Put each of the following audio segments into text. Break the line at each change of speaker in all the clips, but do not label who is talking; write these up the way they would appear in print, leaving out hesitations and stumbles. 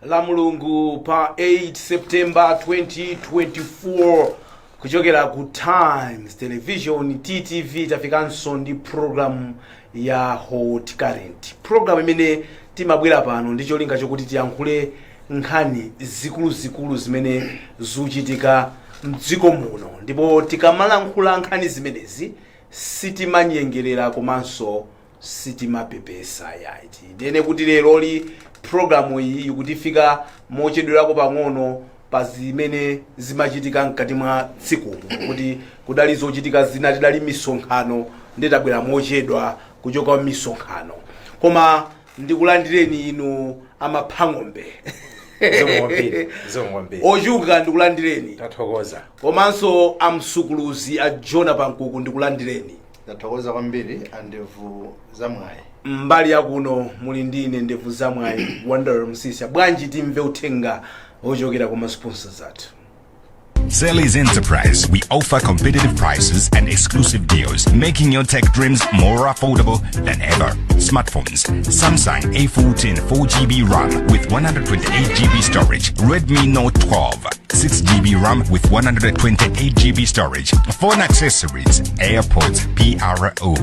La Mulungu pa 8 September 2024, kuchokera ku Times Television, TTV, tafikanso ndi program ya Hot Current, program imene timabwera pano ndi cholinga chokuti tiyankhule nkhani zikuluzikulu zimene zikuchitika mdziko muno. Ndipo tikamalankhula nkhani zimenezi sitimanyengerera komanso sitimapepesa yayi. Tinene kuti leroli programu iyi ikutifika mochedwerako pang'ono pa zimene zimachitika mkati mwa tsikumu, kuti kudali zochitika zina, tidali misonkhano, nditabwera mochedwa kuchoka misonkhano. Koma ndikulandireni inu amaphang'ombe.
Zikomo kwambiri, zikomo kwambiri.
Ochuka, ndikulandireni.
Tathokoza.
Komanso amsukuluzi a Jona Pankuku, ndikulandireni.
Tathokoza kwambiri, andevu zamwayi.
Mbali yakuno muli ndine, ndevu zamwayi, Wonder Msisya. Bwanji timve uthenga ochokera ku ma sponsors athu?
Selly's Enterprise. We offer competitive prices and exclusive deals, making your tech dreams more affordable than ever. Smartphones: Samsung A14 4 GB RAM with 128 GB storage, Redmi Note 12 6 GB RAM with 128 GB storage, phone accessories, AirPods PRO,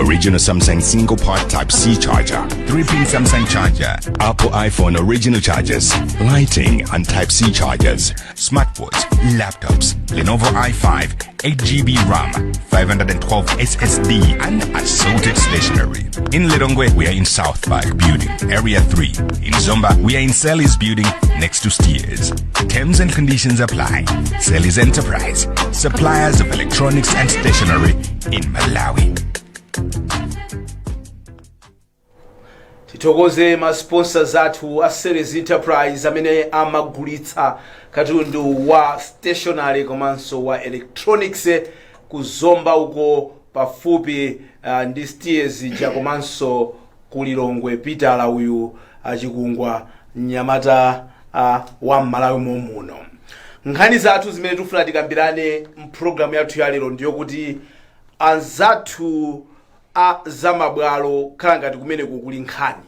original Samsung single port Type C charger, 3-pin Samsung charger, Apple iPhone original chargers, Lightning and Type C chargers, smartwatch, laptops, Lenovo i5, 8 GB RAM, 512 SSD, and assorted stationery. In Lilongwe, we are in South Park Building, Area 3. In Zomba, we are in Sally's Building, next to Steers. Terms and conditions apply. Sally's Enterprise, suppliers of electronics and stationery in Malawi.
Tithokoze ma sponsors athu a Selly's Enterprise amene amagulitsa katundu wa stationery komanso wa electronics kuzomba uko pafupi ndi Steers ja, komanso ku Lilongwe. Pitala uyu achikungwa, mnyamata wa m'Malawi momuno. Nkhani zathu zimene tikufuna tikambirane mpulogalamu yathu ya lero ndiyokuti anzathu a zamabwalo khala ngati kumeneku kuli nkhani,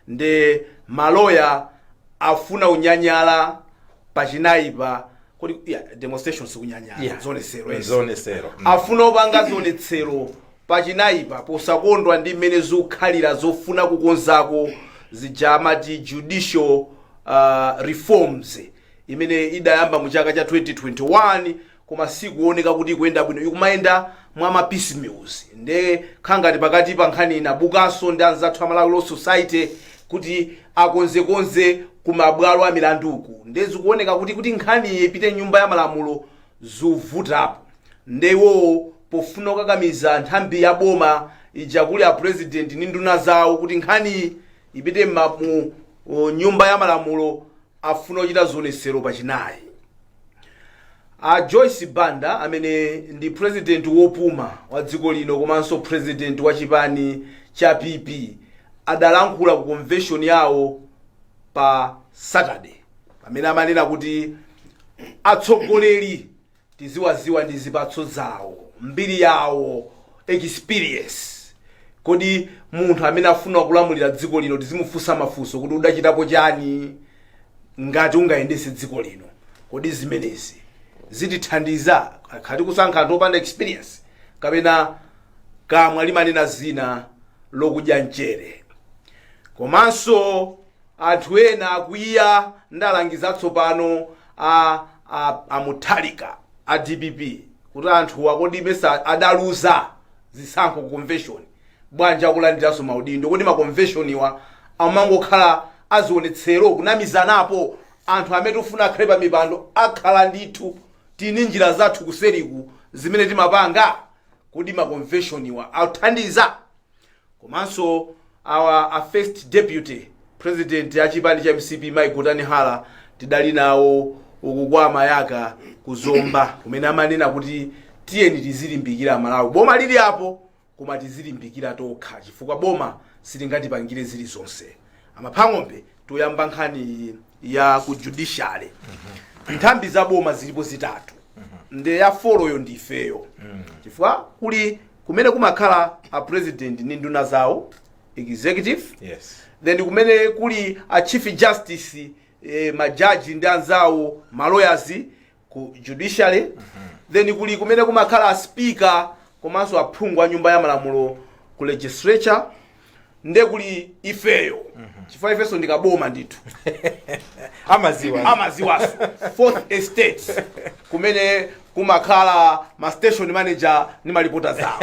nde maloya afuna unyanyala pachinayipa kuti, yeah, demonstration sikunyanyala, zionesero, yes.
Zionesero.
Afuna opanga zionetsero pachinayipa posakondwa ndi mmene zikukhalira zofuna kukonzako zija amati judicial reforms imene idayamba mu chaka cha 2021, koma sikuoneka kuti ikuyenda bwino, ikumayenda mwa ma piecemeals. Nde khangati pakati pa nkhani inabukanso ndi anzathu a Malawi Law Society kuti akonzekonze ku mabwalo a milanduku. Nde zikuoneka kuti nkhani ipite nyumba ya malamulo zivutapo. Nde iwowo pofuna kukakamiza nthambi ya boma ija kuli a president ndi nduna zawo kuti nkhani ipite mu nyumba ya malamulo, afuna kuchita zionesero pachinayi. A Joyce Banda, amene ndi president wopuma wa dziko lino komanso president wa chipani cha PP, adalankhula ku convention yawo pa Saturday pamene amanena kuti atsogoleri tiziwaziwa ndi zipatso zawo, mbiri yawo, experience. Kodi munthu amene afuna kulamulira dziko lino tizimufunsa mafunso kuti udachitapo chani ngati ungayendese dziko lino? Kodi zimenezi zitithandiza khati kusankha anthu opanda experience, kapena kamwa limanena zina lokudya mchere? Komanso anthu ena akwiya ndalangiza tsopano a Mutharika, a DPP, kuti anthu akodi mesa adaluza zisankho ku convention, bwanji akulandiranso maudindo? Kodi ma convention iwa amangokhala azionetsero kunamizanapo? Anthu amene tifuna akhale pa mipando akhala ndithu, tini njira zathu kuseriku zimene timapanga. Kodi ma convention iwa athandiza? Komanso awa a first deputy president a chipani cha MCP, Mike Gotani Hara, tidali nawo uku kwa Mayaka kuzomba kumene amanena kuti tiyeni tizilimbikira Malawi, boma lili apo koma tizilimbikira tokha chifukwa boma silingatipangire zilizonse. Amaphang'ombe, toyamba nkhani ya ku judiciary. Nthambi za boma zilipo zitatu, nde ya four yo ndifeyo, chifukwa kuli kumene kumakhala a president ndi nduna zawo, executive, then kumene kuli a chief justice majaji ndi anzawo, malawyers ku judiciary. Then kuli kumene kumakhala speaker komanso aphungu a nyumba ya malamulo ku legislature. Nde kuli ifeyo, chifukwa ifenso ndikaboma ndithu.
Amaziwa.
Amaziwaso fourth estate, kumene kumakhala ma station manager ndi malipota zawo.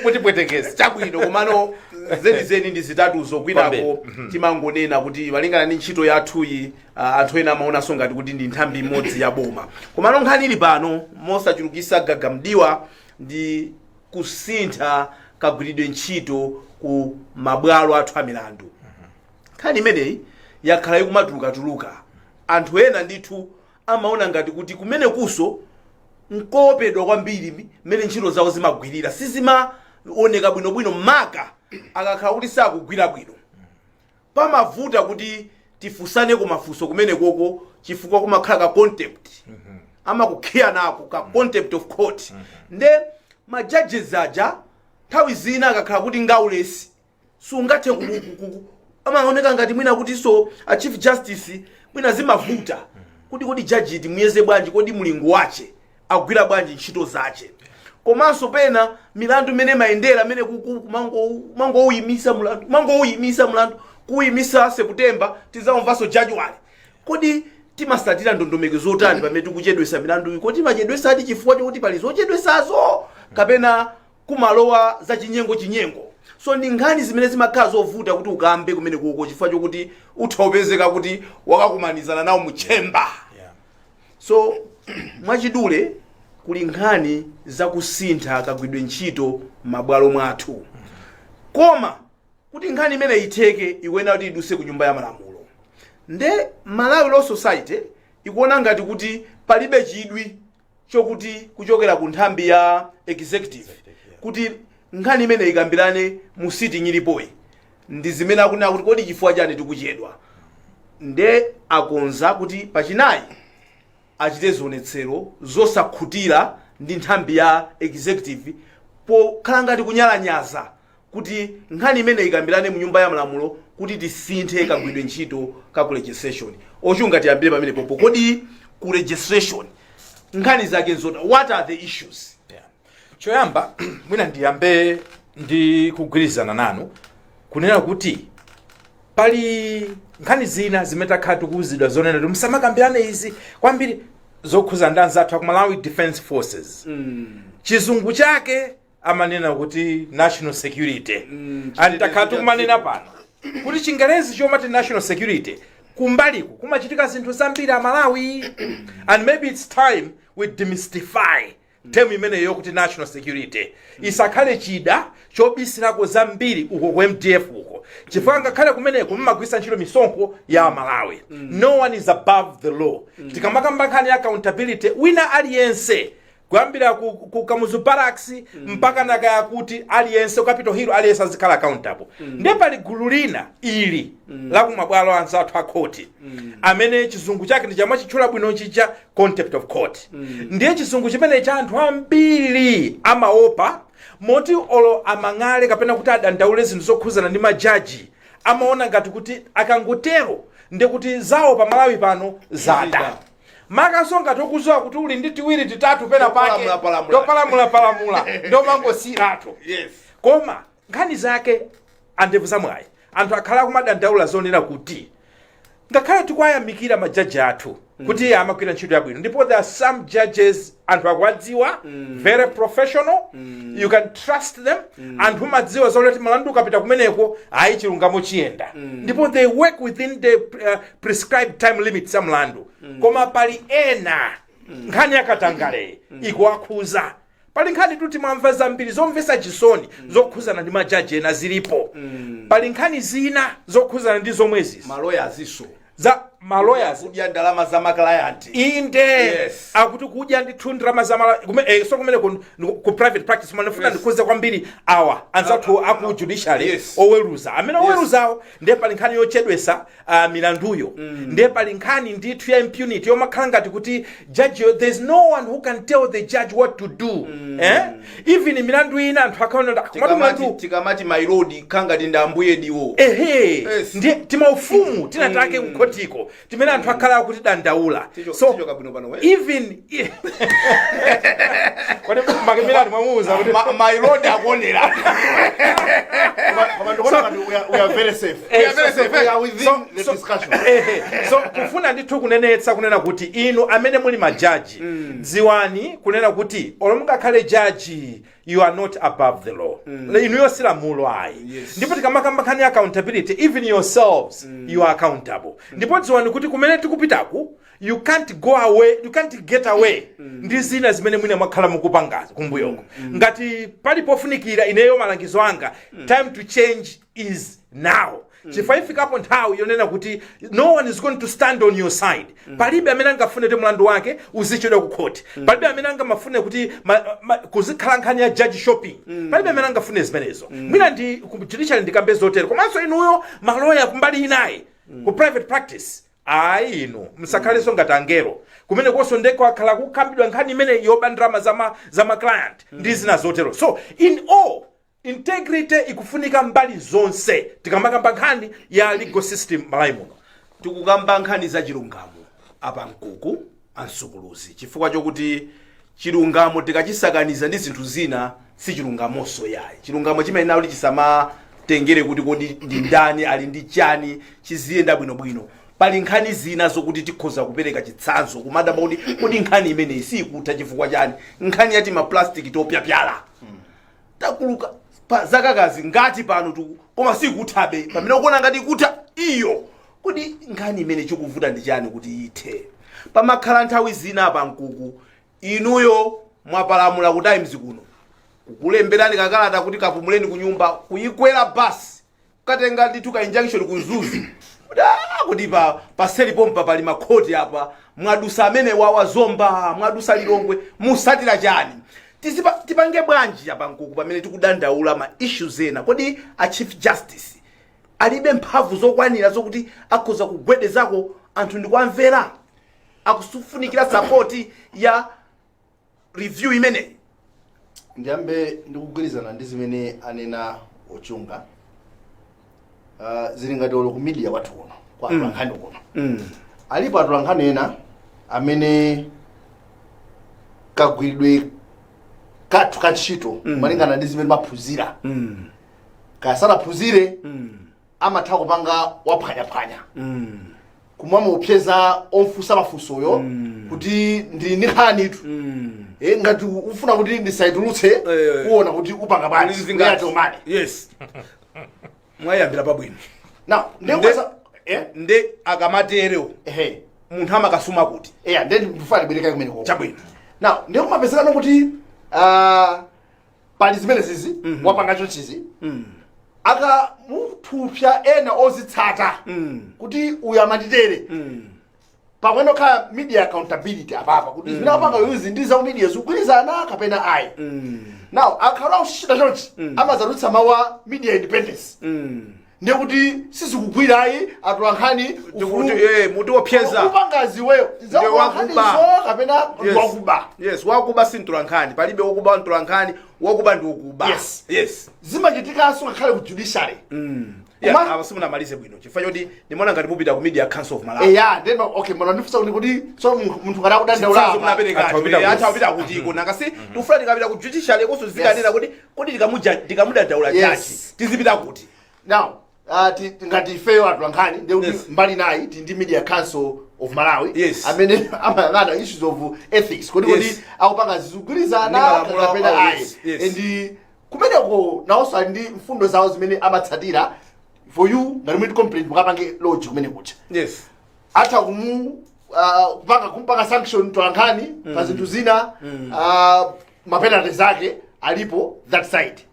Mutipwetekesa.
Chabwino, komano zenizeni ndi zitatuzo. Kwinako timangonena kuti malingana ndi ntchito yathuyi, anthu ena amaonanso ngati kuti ndi nthambi imodzi ya boma. Komano nkhani ili pano, mosachulukisa gagamdiwa, ndi kusintha kagwiridwe ntchito ku mabwalo athu a milandu. Nkhani imeneyi yakhala ikumatulukatuluka. Anthu ena ndithu amaona ngati kuti kumene kuso nkoopedwa kwambiri, mmene ntchito zawo zimagwirira sizimaoneka bwinobwino, maka akakhala kuti sakugwira bwino pamavuta kuti tifusaneko mafunso kumene koko, chifukwa kumakhala ka contempt, amakukhiya nako ka contempt of court. Nde ma judges aja nthawi zina akakhala kuti ngaulesi sungathe amaoneka ngati mwina kuti so a chief justice mwina zimavuta kuti jaji timuyeze bwanji, kodi mlingo wache agwira bwanji ntchito zache? Komanso pena milandu imene mayendera imene mangowuyimisa mulandu, mangowuyimisa mulandu, kuwuyimisa September, tizaumvanso January. Kodi timasatira ndondomeko zotani pamene tikuchedwesa milanduyi? Kodi timachedwesadi chifukwa chokuti pali zochedwesazo, kapena kumalowa za chinyengo chinyengo? So ndi nkhani zimene zimakhala zovuta kuti ukambe kumene kuko, chifukwa chokuti utha upezeka kuti wakakumanizana nawo mu chamber. So mwachidule, kuli nkhani zakusintha kagwidwe ntchito m'mabwalo mwathu, koma kuti nkhani imene itheke ikuyenera kuti iduse ku nyumba ya malamulo. Nde Malawi Law Society ikuona ngati kuti palibe chidwi chokuti kuchokera ku nthambi ya executive kuti nkhani imene ikambirane mu sitting ilipoyi. Ndi zimene akunena kuti kodi chifukwa chani tikuchedwa? Nde akonza kuti pachinayi achite zionetsero zosakhutira ndi nthambi ya executive, pokhala ngati kunyalanyaza kuti nkhani imene ikambirane mu nyumba ya malamulo kuti tisinthe kagwidwe ntchito ka ku legislation. Ochunga, tiyambire pamene popo. Kodi ku legislation nkhani zake nzota? What are the issues?
Yeah. Choyamba, mwina ndiyambe ndi kugwirizana nanu kunena kuti pali nkhani zina zimene takhala tikuwuzidwa zonena kuti musamakambirane izi kwambiri, zokhuza ndi anzathu aku Malawi Defense Forces. Chizungu chake amanena kuti national security. And takhala tikumanena pano kuti Chingerezi chomati national security, kumbaliku kumachitika zinthu zambiri Amalawi, and maybe it's time we demystify term imeneyo kuti national security isakhale chida chobisirako zambiri uko ku MDF uko, chifukwa ngakhale kumeneko mmagwisa ntchito misonkho ya Malawi. No one is above the law. Tikamakamba nkhani ya accountability, wina aliyense kuyambira ku Kamuzu Barracks mpaka nakaya kuti aliyense ku Capitol Hill, aliyense azikhala accountable. Ndiye pali gulu lina ili la kumabwalo anzathu a khoti amene chizungu chake ndi chamachitchula bwino chicha contempt of court. Ndiye chizungu chimene cha anthu ambiri amaopa, moti olo amang'ale kapena kuti adandaule zinthu zokhuzana ndi majaji, amaona ngati kuti akangotero ndi kuti zawo pa Malawi pano zada, makaso ngati ukuziwa kuti uli ndi tiwiri titatu pena pake.
Topalamula-palamula.
Topalamula-palamula, ndomangosiyiratu. Koma nkhani zake, andevu zamwayi, anthu akhala akumadandaula zonena kuti ngakhale tikuwayamikira majaji athu kuti iye amagwira ntchito yabwino, ndipo there are some judges anthu akuwadziwa, very professional, you can trust them. Anthu umadziwa zoti mlandu ukapita kumeneko, ayi, chilungamo chiyenda, ndipo they work within the prescribed time limits ya mlandu. Koma pali ena nkhani yakatangale ikuwakhuza. Pali nkhani tuti mwamva zambiri zomvetsa chisoni zokhuzana ndi majaji ena zilipo. Pali nkhani zina zokhuzana ndi zomwezi
maloya aziso
za Ma lawyers
Kudya ndalama za ma client.
Inde. Akuti kudya ndithu ndalama za so kumene ku private practice manifuna ndikhuze kwambiri awa anzathu aku judiciary, oweruza amene oweruzawo. Ndiye pali nkhani yochedwesa milanduyo, ndiye pali nkhani ndithu ya impunity yomakhala ngati kuti judge, there's no one who can tell the judge what to do, eh? Even milandu ina anthu akaona komatu mlandu
Tikamati "my lord" khangati ndi ambuye diwo.
Ehe.
Yes.
Ndiye timaufumu tinatake kukhotiko timene anthu akhala akuti dandaula. So
Ticho kabwino pano, we.
Even kodi Makimilani mwamuuza kuti
My lord akuonera.
Koma ndikuona ngati we are very safe.
We
are very safe.
We are within the discussion.
Ehe. So kufuna ndithu kunenetsa kunena kuti inu amene muli majaji, dziwani kunena kuti olo mungakhale jaji, you are not above the law. Inuyo si lamulo ayi. Ndipo tikamakamba nkhani ya accountability, even yourselves, you are accountable. Ndipo dziwani kuti kumene tikupitaku, you can't go away, you can't get away ndi zina zimene mwina mwakhala mukupangazo kumbuyoko. Ngati pali pofunikira, ineyo malangizo anga, time to change is now, chifukwa ifikapo nthawi yonena kuti no one is going to stand on your side. Palibe amene angafune kuti mlandu wake uzichedwa ku khoti. Palibe amene angamafune kuti kuzikhala nkhani ya judge shopping. Palibe amene angafune zimenezo. Mwina ndi ku judiciary ndikambe zotero. Komanso inuyo maloya kumbali inayi ku private practice, ayi, inu msakhalenso ngati angelo. Kumene konso ndeko akhala kukhambidwa nkhani imene yoba ndalama za ma client ndi zina zotero. So in all, integrity ikufunika mbali zonse tikamakamba nkhani ya legal system Malawi muno.
Tikukamba nkhani za chilungamo apa mkuku ansukuluzi, chifukwa chokuti chilungamo tikachisakaniza ndi zinthu zina si chilungamonso yayi. Chilungamo chimayenera kuti chisamatengere kuti kodi ndi ndani, ali ndi chani, chiziyenda bwinobwino. Pali nkhani zina zokuti tikhoza kupereka chitsanzo kumadamba kuti kodi nkhani imeneyi sikutha chifukwa chani? Nkhani yati ma plastic topyapyala takuluka pa zakakazi ngati pano tu, koma sikuthabe. Pamene ukuona ngati ikutha iyo, kodi nkhani imene chikuvuta ndi chani kuti ithe? Pamakhala nthawi zina pa mkuku inuyo mwapalamula ku Times kuno, kukulemberani kakalata kuti kapumuleni ku nyumba, kuyikwera basi, kukatenga ndithu ka injunction ku Mzuzu kuti kuti pa paseli pompa pali makhoti apa. Mwadusa amene wawa Zomba, mwadusa Lilongwe, musatira chani? Tipange bwanji apa mkuku pamene tikudandaula ma issues ena? Kodi a Chief Justice alibe mphamvu zokwanira zokuti akhoza kugwedezako anthu ndikuamvera? Akufunikira support ya review imeneyi.
Ndiyambe ndikugwirizana ndi zimene anena Ochunga. Zili ngati olo ku media kwathu kuno, kwa atolankhani kuno, alipo atolankhani ena amene kagwiridwe kathu ka ntchito malingana ndi zimene maphunzira, kasanaphunzire, amatha kupanga waphwanyaphwanya, kumamuopseza omfunsa mafunsoyo kuti ndili ndi nkhanitu, ngati ufuna kuti ndisayitulutse, uwona kuti upanga bwanji.
Zingati.
Omane.
Yes, mwayambira pabwino.
Now ndikuza
Nde akamaterewo, munthu amakasuma kuti?
Eya, nde ndifuna ndibwereka kumene koko.
Chabwino.
Now ndiye kumapezekano kuti pali zimene zizi wapanga chonchizi, akamuthupsa ena ozitsata kuti uyu amatitere, pakuyenera kukhala media accountability apapa kuti zimene apanga yuzi ndi za media zikugwirizana kapena ayi. Now akhala akuchita chonchi, amazatulutsa mawu a media independence, ndiye kuti sizikugwirayi atolankhani.
Tikuti mutiopseza.
Upangazi iweyo
wakuba.
zakulankhanizo kapena wakuba.
Yes, wakuba si mtolankhani. Palibe wokuba mtolankhani, wakuba ndi wokuba.
Zimachitikanso ngakhale ku judiciary.
Apa simunamalize bwino chifukwa choti ndimaona ngati mupita ku Media Council of Malawi.
Eya, then okay, mwana ndifunsa kuti so munthu ngati akudandaula
Chitsanzo
apa,
munapereka.
Atha kupita
Atha kupita kutiko nanga? Si tikufuna tikapita ku judiciary koso zikanena kuti kodi tikamudandaula jaji tizipita kuti?
Now ngati ifeyo atolankhani, ndiye kuti mbali nayi tili ndi Media Council of Malawi amene amayang'ana issues of ethics, kodi kodi akupanga zizigwirizana
Ndi malamulo
kapena
awo,
ayi.
Yes.
And kumeneko nawonso ali ndi mfundo zawo zimene amatsatira. For you ngati muli complaint, mukapange lodge kumene kucha, atha kumu kupanga kumpanga sanction mtolankhani pa zinthu zina, ma penalties ake alipo that side.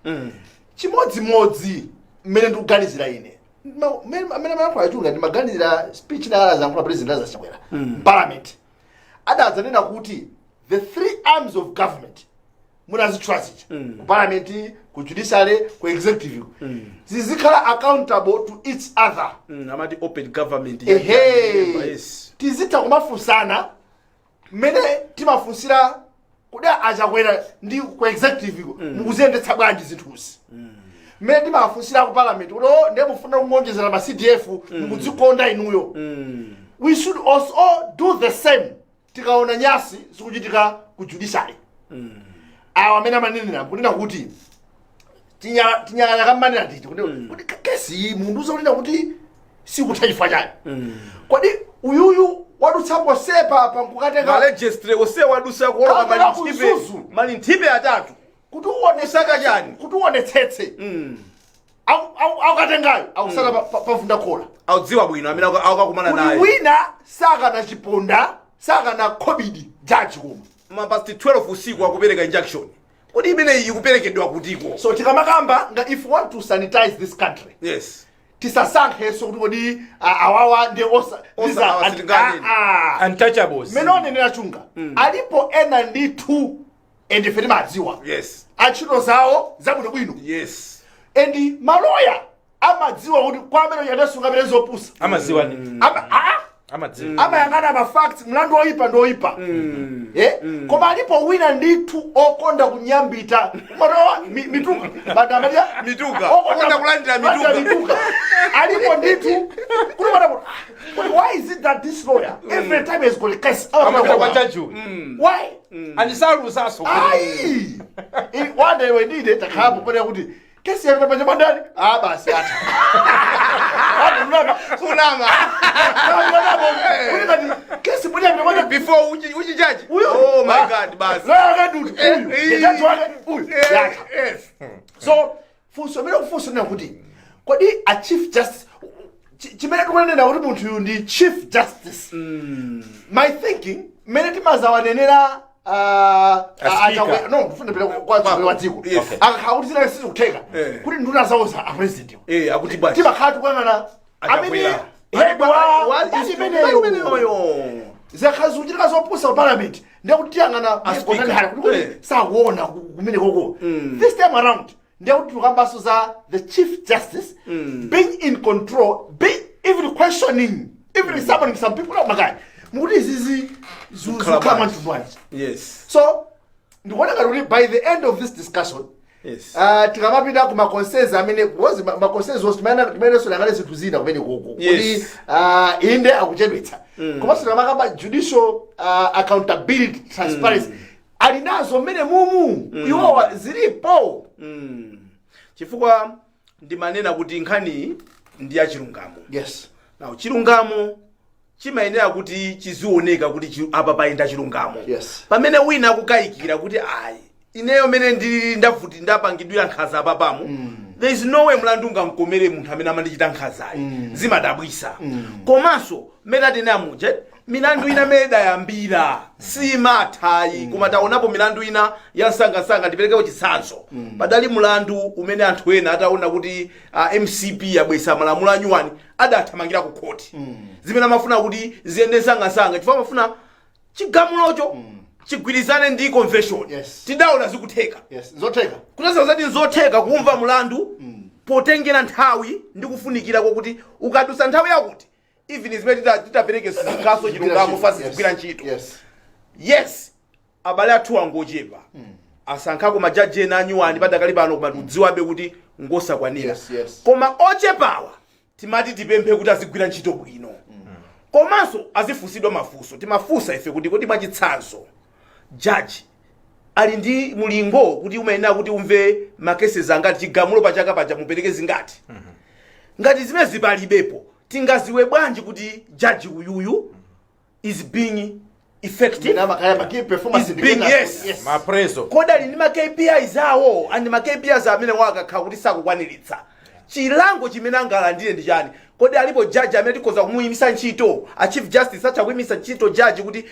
Chimodzimodzi mmene ndikuganizira ine, Amene amayankhula Chunga, ndimaganizira speech inayala zankhula President Lazarus Chakwera parliament, adadzanena kuti the three arms of government munazitchula zija, ku parliament, ku judiciary, ku executive, zizikhala accountable to each other.
Amati open government.
Ehe.
Yes.
Tizitha kumafunsana mmene timafunsira kuda aChakwera ndi ku executive ko, mukuziyendetsa bwanji zinthuzi, mmene timafunsira ku parliament kuti, "Oh, ndiye mufuna kungonjezera ma CDF, mukudzikonda inuyo." We should also do the same tikaona nyasi zikuchitika ku judiciary. Awa amene amanenera kunena kuti tinyakanya kammanena titi kuti kesi iyi munthu uzakunena kuti sikutha chifukwa chani? Kodi uyuyu wadutsapo sepa pa nkukatenga
Ma registry ose wadusa kuoloka
Kamera
malinthipe
kuzuzu.
Malinthipe atatu.
Kuti uone
Kusaka chani?
Kuti uonetsetse, akukatengayo akusala pavunda khola.
Audziwa bwino amene akukakumana
Kuti
naye.
Wina sakana chiponda, sakana covid jaji koma
Ma past 12 usiku akupereka injection. Kodi imeneyi ikuperekedwa kutiko?
So tikamakamba nga if we want to sanitize this country, tisasankhenso kuti kodi awawa ndi osa
Osa awa sitinganene.
Untouchables.
Mmene onenera Chunga, alipo ena ndithu and ife timadziwa antchito zawo zabwinobwino and maloya amadziwa kuti kwa amene chatesunga amene zopusa.
Amadziwa ni amadziwa.
Amayang'ana ma facts, mlandu oyipa ndi oyipa, eh? Koma alipo wina ndithu okonda kunyambita umatowa mituka banthu amadya.
Mituka. Okonda kulandira mituka.
Mituka alipo ndithu kuti kuti why is it that this lawyer every time has got a case
Amapita kwa jaji uyu.
Why?
Andisalusaso.
Ayi, one day wendide takhalapo pone kuti kesi yapita panja mwandani, ah, basi atha.
Kunama.
Kuti ngati kesi mwini yapita mwandani
Before uchi jaji.
Uyu.
Oh my God, basi.
Lawyer wake ndi uyu, jaji wake uyu, yatha. So funso imene kufunso nena kuti kodi a Chief Justice, chimene tikunenera kuti munthu uyu ndi Chief Justice, my thinking mmene timazawanenera
Speaker.
No, ndifuna pita kwa mtsogoleri wa dziko. Akakhala kuti zina sizikutheka, kuti nduna zawo za a president,
Eh, akuti bwanji?
timakhala tikuyang'ana amene
Achakwera.
head wa party imeneyo.
Imeneyo.
Zakhala zikuchitika zopusa ku parliament, ndiye kuti tiyang'ana
A speaker.
Gotani kuti sakuona kumene koko. This time around ndiye kuti tikambaso za the Chief Justice being in control, being even questioning, even summoning some people out, makaya mukuti izizi
Zikukhala
zikukhala
bwanji.
mtundu wanji? So ndikuona ngati kuti by the end of this discussion, tikamapita ku ma concerns amene, because ma concerns onse timayenenso nangale zinthu zina kumene koko kuti inde akuchedwetsa, komanso tikamakamba judicial accountability, transparency, ali nazo mmene mumu iwowa zilipo.
Chifukwa ndimanena kuti nkhani ndi ya chilungamo. Now chilungamo chimayenera kuti chizioneka kuti apa payenda chilungamo. Pamene wina akukayikira kuti ayi, ineyo mene ndili ndavuti ndapangidwira nkhanza apapamu, there is no way mlandu ungamkomere munthu amene amandichita nkhanzayi. Zimadabwisa. Komanso mmene atenera muja, milandu ina imene idayambira simathayi, koma taonapo milandu ina ya msangamsanga. Ndiperekepo chitsanzo: padali mlandu umene anthu ena ataona kuti MCP yabwesa malamulo anyuwani, adathamangira ku khoti, zimene amafuna kuti ziyende msangamsanga chifukwa amafuna chigamulocho chigwirizane ndi convention. Tidaona zikutheka.
Yes, zotheka.
Kutanthauza zati nzotheka kumva mlandu potengera nthawi ndi kufunikira kwakuti ukadusa nthawi yakuti, even zimene titapereke sizikhaso chilungamo, fasi zigwira ntchito. Yes, abale athu angochepa, asankhako majaji ena anyuwani padakali pano, koma tikudziwabe kuti ngosakwanira. Koma ochepawa timati tipemphe kuti azigwira ntchito bwino, komanso azifunsidwa mafunso. Timafunsa ife kuti kodi mwachitsanzo jaji ali ndi mulingo kuti umayenera kuti umve ma cases angati, chigamulo pachaka paja mupereke zingati? Ngati zimene zipalibepo, tingaziwe bwanji kuti jaji uyuyu is being effective?
Makaya ma key performance
Is being-
indicators.
Yes.
Maprezo.
Kodi ali ndi ma KPIs awo? And ma KPIs amene wakakhala kuti sakukwaniritsa, chilango chimene angalandire ndi chani? Kodi alipo jaji amene tikhoza kumuyimisa ntchito? A Chief Justice atha kuyimisa ntchito jaji kuti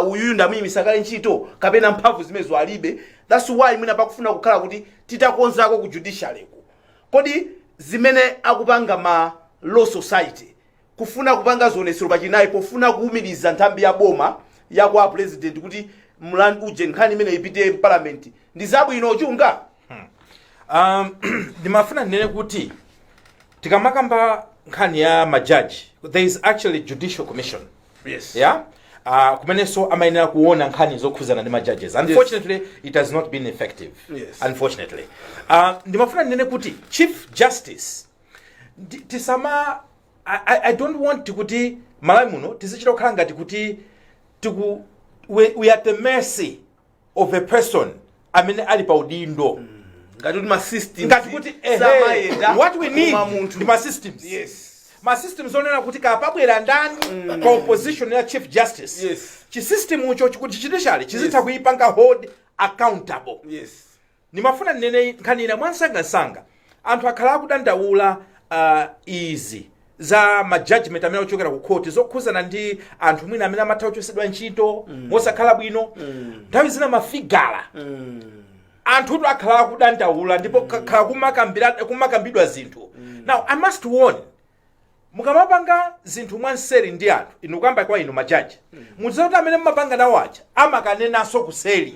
uyuyu ndamuyimisa kale ntchito, kapena mphamvu zimenezo alibe? That's why mwina pakufuna kukhala kuti titakonzako ku judiciary ku. Kodi zimene akupanga ma Law Society kufuna kupanga zionetsero pachinayi pofuna kuwumiriza nthambi ya boma ya kwa President kuti mlandu uje, nkhani imene ipite m'Parliament, ndi zabwino, Chunga?
Ndimafuna ndinene kuti tikamakamba nkhani ya majaji, there is actually judicial commission, yeah, kumenenso amayenera kuona nkhani zokhuzana ndi ma judges. Unfortunately, it has not been effective. Unfortunately, ndimafuna ndinene kuti Chief Justice, tisama I don't want kuti Malawi muno tizichita kukhala ngati kuti we are at the mercy of a person amene ali pa udindo.
Ngati kuti ma systems
Ngati kuti ehe,
samayenda,
what we need
koma munthu.
ndi ma systems, ma systems onena kuti kapabwera ndani pa opposition ya Chief Justice, chi system icho kuti judiciary chizitha kuyipanga hold accountable. Ndimafuna ndinene nkhani ina mwansangasanga. Anthu akhala akudandaula izi za ma judgment amene akuchokera ku court zokhuzana ndi anthu mwina amene amatha kuchosedwa ntchito mosakhala bwino, nthawi zina ma figure. Anthutu akhala akudandaula ndipo kakhala kumakambidwa zinthu. Now I must warn, mukamapanga zinthu mwanseri ndi anthu, inu kamba kwa inu majaji, mudziwa kuti amene mumapanga nawo aja amakanenanso kuseri,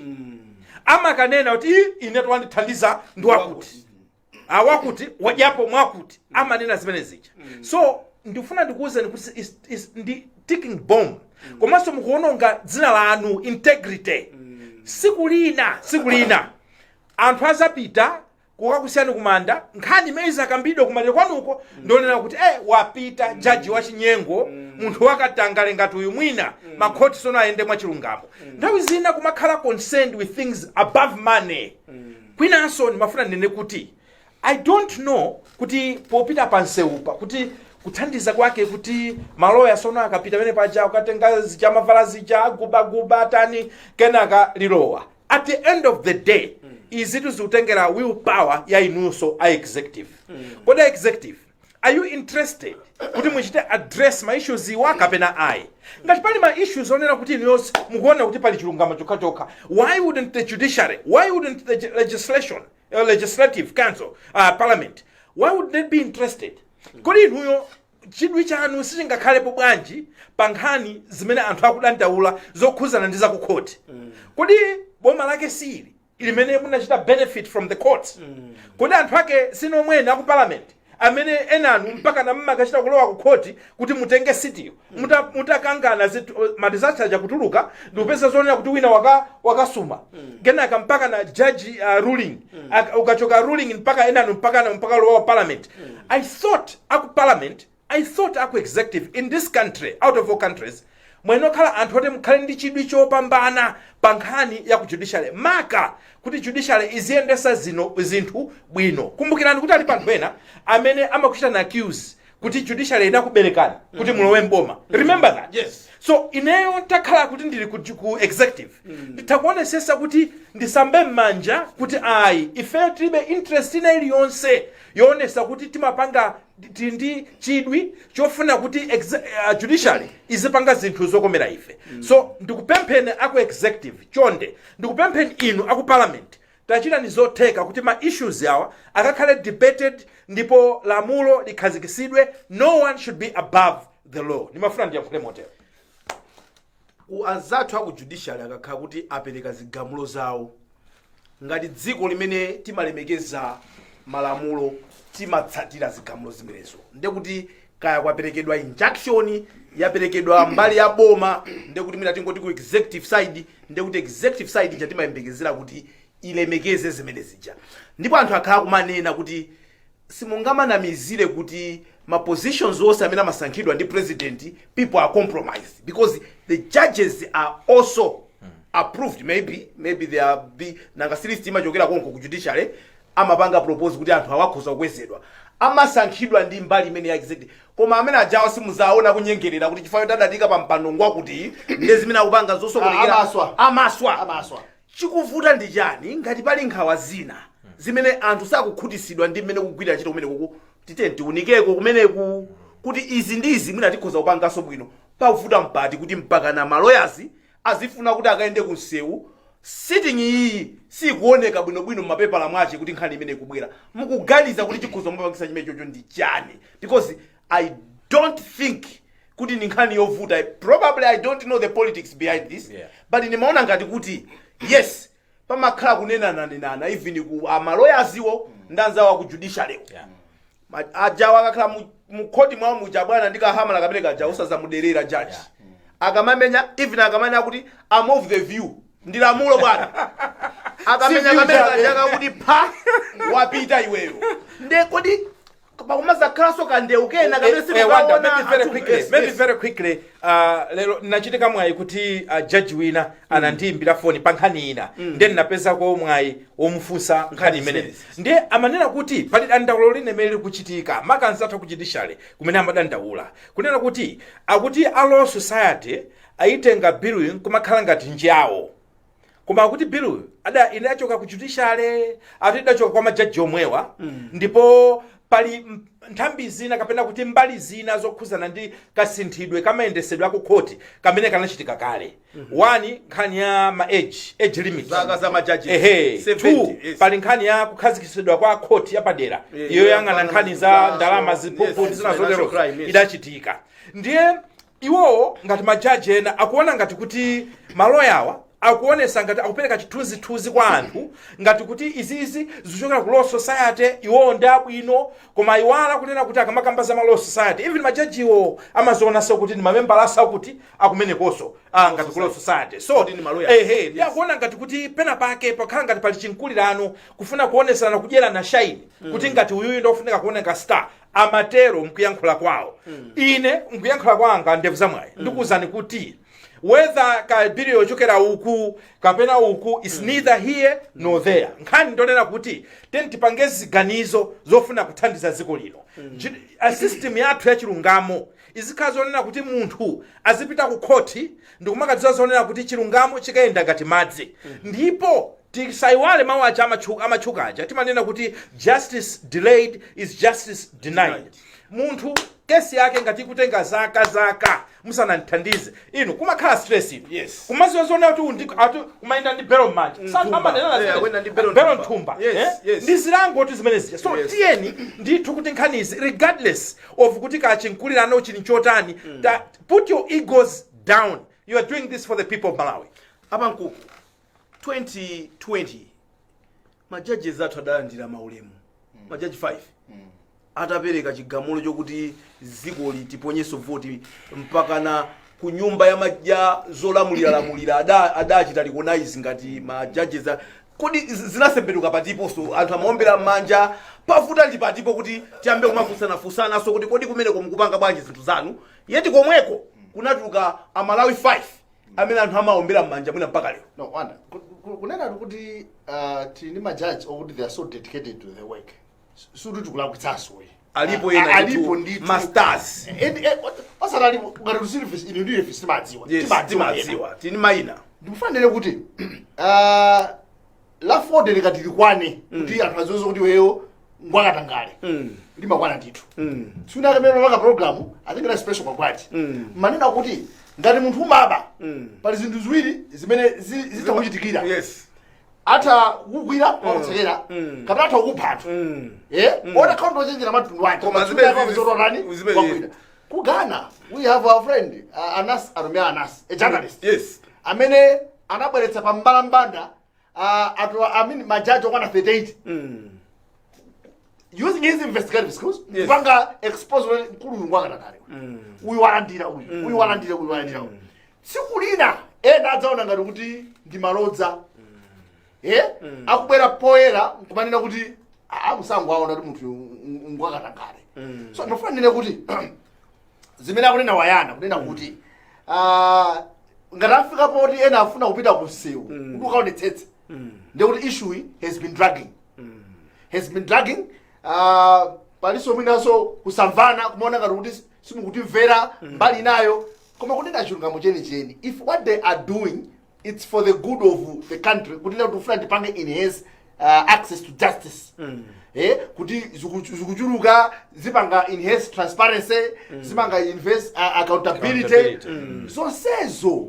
amakanena kuti, "Ii, ine twandithandiza ndi wakuti, awakuti wadyapo mwakuti," amanena zimene zija. So ndifuna ndikuwuzeni kuti ndi ticking bomb, komanso mukuononga dzina lanu, integrity. Siku lina, siku lina anthu azapita kukakusiyani kumanda, nkhani imene izakambidwa kumaliro kwanuko ndionena kuti wapita jaji wachinyengo, munthu wakatangale ngati uyu. Mwina makhoti sono ayende mwachilungamo. Nthawi zina kumakhala concerned with things above money. Kwinanso ndimafuna ndinene kuti I don't know kuti popita pansewupa kuti kuthandiza kwake kuti maloya sono akapita pene paja ukatenga zija, mavala zija, agubaguba, atani, kenaka lilowa. At the end of the day, izitu zikutengera will power ya inunso a executive. Kodi executive, are you interested kuti muchite address ma issues iwa kapena ayi? Ngati pali ma issues onena kuti inuyonse mukuona kuti pali chilungamo chokhachokha, why wouldn't the judiciary, why wouldn't the legislation, legislative council, parliament, why would they be interested? Kodi inuyo chidwi chanu sichingakhalepo bwanji pa nkhani zimene anthu akudandaula zokhuzana ndi zakukhoti? Kodi boma lake sili limene munachita benefit from the courts? Kodi anthu ake sinomwene aku parliament amene enanu mpaka nammakachita kulowa ku khoti kuti mutenge sitiyo, mutakangana ma disaster aja kutuluka, ndikupeza zonena kuti wina wakasuma, kenaka mpaka na judge ruling, ukachoka ruling mpaka enanu mpaka lowa parliament? I thought aku parliament, I thought aku executive in this country, out of all countries, mwenokhala anthu oti mukhale ndi chidwi chopambana pa nkhani ya ku judiciary, maka kuti judiciary iziyendesa zino zinthu bwino. Kumbukirani kuti ali anthu ena amene amakuchitani accuse kuti judiciary inakuberekani kuti mulowe mboma. Remember that.
Yes.
So ineyo ntakhala kuti ndili ku executive, ndithakuonesesa kuti ndisambe m'manja kuti ayi, ife tilibe interest ina iliyonse yoonesa kuti timapanga, tili ndi chidwi chofuna kuti judiciary izipanga zinthu zokomera ife. So ndikupempheni aku executive, chonde, ndikupempheni inu aku parliament, tachitani zotheka kuti ma issues awa akakhale debated ndipo lamulo likhazikisidwe. No one should be above the law. Ndimafuna ndiyankhule motero.
Ku anzathu aku judiciary, akakhala kuti apereka zigamulo zawo, ngati dziko limene timalemekeza malamulo, timatsatira zigamulo zimenezo. Ndekuti kaya kwaperekedwa injunction, yaperekedwa mbali ya boma, ndekuti mina tingoti ku executive side, ndekuti executive side ija timayembekezera kuti ilemekeze zimene zija. Ndipo anthu akhala kumanena kuti simungamanamizire kuti ma positions onse amene amasankhidwa ndi president, people are compromised, because the judges are also approved. Maybe they are be nanga list imachokera konko ku judiciary, amapanga propose kuti anthu awakhoza kukwezedwa, amasankhidwa ndi mbali imene ya executive. Koma amene ajawa simuzaona kunyengerera kuti chifukwa choti adatika pa mpando ngwakuti ndiye zimene akupanga zosokonekera.
Ah, amaswa.
Amaswa.
Amaswa.
Chikuvuta ndi chani? Ngati pali nkhawa zina zimene anthu sakukhutisidwa ndi mmene kugwira ntchito kumene kuku, tite tiunikeko kumeneku kuti izi ndi izi mwina tikhoza kupanganso bwino. Pavuta mpati kuti mpaka na ma lawyers azifuna kuti akayende ku msewu? Sitting iyi sikuoneka bwinobwino mmapepala mwache kuti nkhani imene ikubwera. Mukuganiza kuti chikhoza mupangisa chimene chocho ndi chani? Because I don't think kuti ndi nkhani yovuta. Probably I don't know the politics behind this, but ndimaona ngati kuti yes, pamakhala kunenananenana even ku amaloyaziwo ndi anzawo ku judiciary. Ajawa akakhala mu khoti mwawo muja, bwana, ndikahamala kamene kaja usazamuderera judge. Akamamenya, even akamanena kuti "I'm of the view", ndi lamulo, bwana. Akamenya
Si view
kamene
chabe.
kaja kakuti pha, wapita iweyo. Nde kodi pakumazakhalanso kandewu kena kamene
Wanda, maybe very
sikukaona?
quickly, maybe very quickly, lero nachitika mwayi kuti jaji wina anandiyimbira foni pa nkhani ina, ndiye ndinapezako mwayi womufunsa nkhani imeneyi.
Zimenezi.
Ndiye amanena kuti pali dandaulo limene lili kuchitika makanzathu ku judiciary, kumene amadandaula kunena kuti akuti a Law Society ayitenga bill kumakhala ngati njawo, koma akuti bill ada inachoka ku judiciary, ati idachoka kwa majaji omwewa. Ndipo pali nthambi zina kapena kuti mbali zina zokhuzana ndi kasinthidwe kamayendesedwe aku khoti kamene kanachitika kale. One, nkhani ya ma age limit.
Zaka za majaji.
Ehe.
70.
Two, pali nkhani ya kukhazikitsidwa kwa khoti yapadera yoyang'ana nkhani za ndalama, ziphuphu ndi zina
financial
zotero.
crime, yes.
Idachitika. Ndiye iwowo ngati majaji ena akuona ngati kuti maloyawa akuonesa ngati akupereka chithunzithunzi kwa anthu ngati kuti izizi zikuchokera ku Law Society, iwowo ndi abwino, koma iwala kunena kuti akamakamba za ma Law Society, even majajiwo amazionanso kuti ndi mamembala asakuti akumenekonso ngati ku Law Society. So
Kuti ndi maloya.
Ehe, ndi akuona ngati kuti pena pake pakhala ngati pali chinkulirano, kufuna kuonesana, kudyerana shine, kuti ngati uyuyu ndofunika kuoneka star. Amatero mkuyankhula kwawo. Ine mkuyankhula kwanga, ndevu zamwayi, ndikuwuzani kuti whether ka bill yochokera uku kapena uku is neither here nor there. Nkhani ndonena kuti teni tipange ziganizo zofuna kuthandiza dziko lino. A system yathu yachilungamo izikhala zonena kuti munthu azipita ku khoti ndikumakadziwa zonena kuti chilungamo chikayenda ngati madzi. Ndipo tisayiwale mawu aja amatchuka aja, timanena kuti "Justice delayed is justice denied." Munthu kesi yake ngati ikutenga zaka zaka musanandithandize inu, kumakhala stress inu. Kumaziwa zonena kuti ati umayenda ndi belo m'manja.
Nthumba.
Amanena
Yeah, kuyenda ndi belo
belo
nthumba.
nthumba.
Yes,
Eh?
yes.
Ndi zilango ti zimene zija. So tiyeni ndithu kuti nkhanizi, regardless of kuti kachinkulirano chili chotani, put your egos down. You are doing this for the people of Malawi.
Apa nkuku 2020 majaji athu adalandira maulemu, majaji 5 atapereka chigamulo chokuti dzikoli tiponyeso voti, mpakana ku nyumba ya zolamuliralamulira adachita recognize ngati ma judges. Kodi zinasembenuka patiponso? Anthu amaombera m'manja. Pavuta ndi patipo kuti tiyambe kumafunsanafunsanaso kuti kodi kumeneko mukupanga bwanji zinthu zanu? Yeti komweko kunatuluka Amalawi 5 amene anthu amaombera m'manja mwina mpaka lero.
No wonder kunena kuti tili ndi majaji okuti they are so dedicated to the work, suti tikulakwitsanso.
Alipo ena
alipo
ndithu,
ndithu.
Ma stars.
Osati alipo ngati tusilife, ine ndiye ife timadziwa.
Yes, timadziwa, tini mayina.
Ndikufanire kuti la 40 likati likwane kuti anthu aziweze kuti weyo ngwakatangale, limakwana ndithu. Siuna kamene mapanga program, I think ina special kwakwati, manena kuti ngati munthu umaba, pali zinthu ziwiri zimene zitakuchitikira. Atha kukugwira, wakutsekera, kapena atha kukupha anthu. Ona khaundi ochenjera matundu ake.
Koma
zototani wagwira. Ku Ghana we have our friend Anas Aremeyaw Anas, a journalist amene anabweretsa pa mbalambanda atu, I mean, majaji okwana 38 using his investigative skills kupanga expose kuti mkulu uyu ngwakatangale, uyu walandira, uyu, uyu walandira, uyu walandira, uyu. Tsiku lina ena adzaona ngati kuti ndi malodza, akubwera poyera nkumanena kuti musango aona kuti munthu ngwakatangale. So ndofuna ndine kuti zimene akunena wayana kunena kuti ngati afika poti ena afuna kupita ku msewu kuti ukaonetsetse, ndekuti issue has been dragging, has been dragging. Palinso mwinanso kusamvana, kumaona ngati kuti simukutimvera mbali inayo. Koma kunena chilungamo chenicheni, if what they are doing, it's for the good of the country, kuti lero tikufuna tipange enhance access to justice, kuti zikuchuluka, zipanga enhance transparency, zipanga enhance accountability,
Accountability.
Zonsezo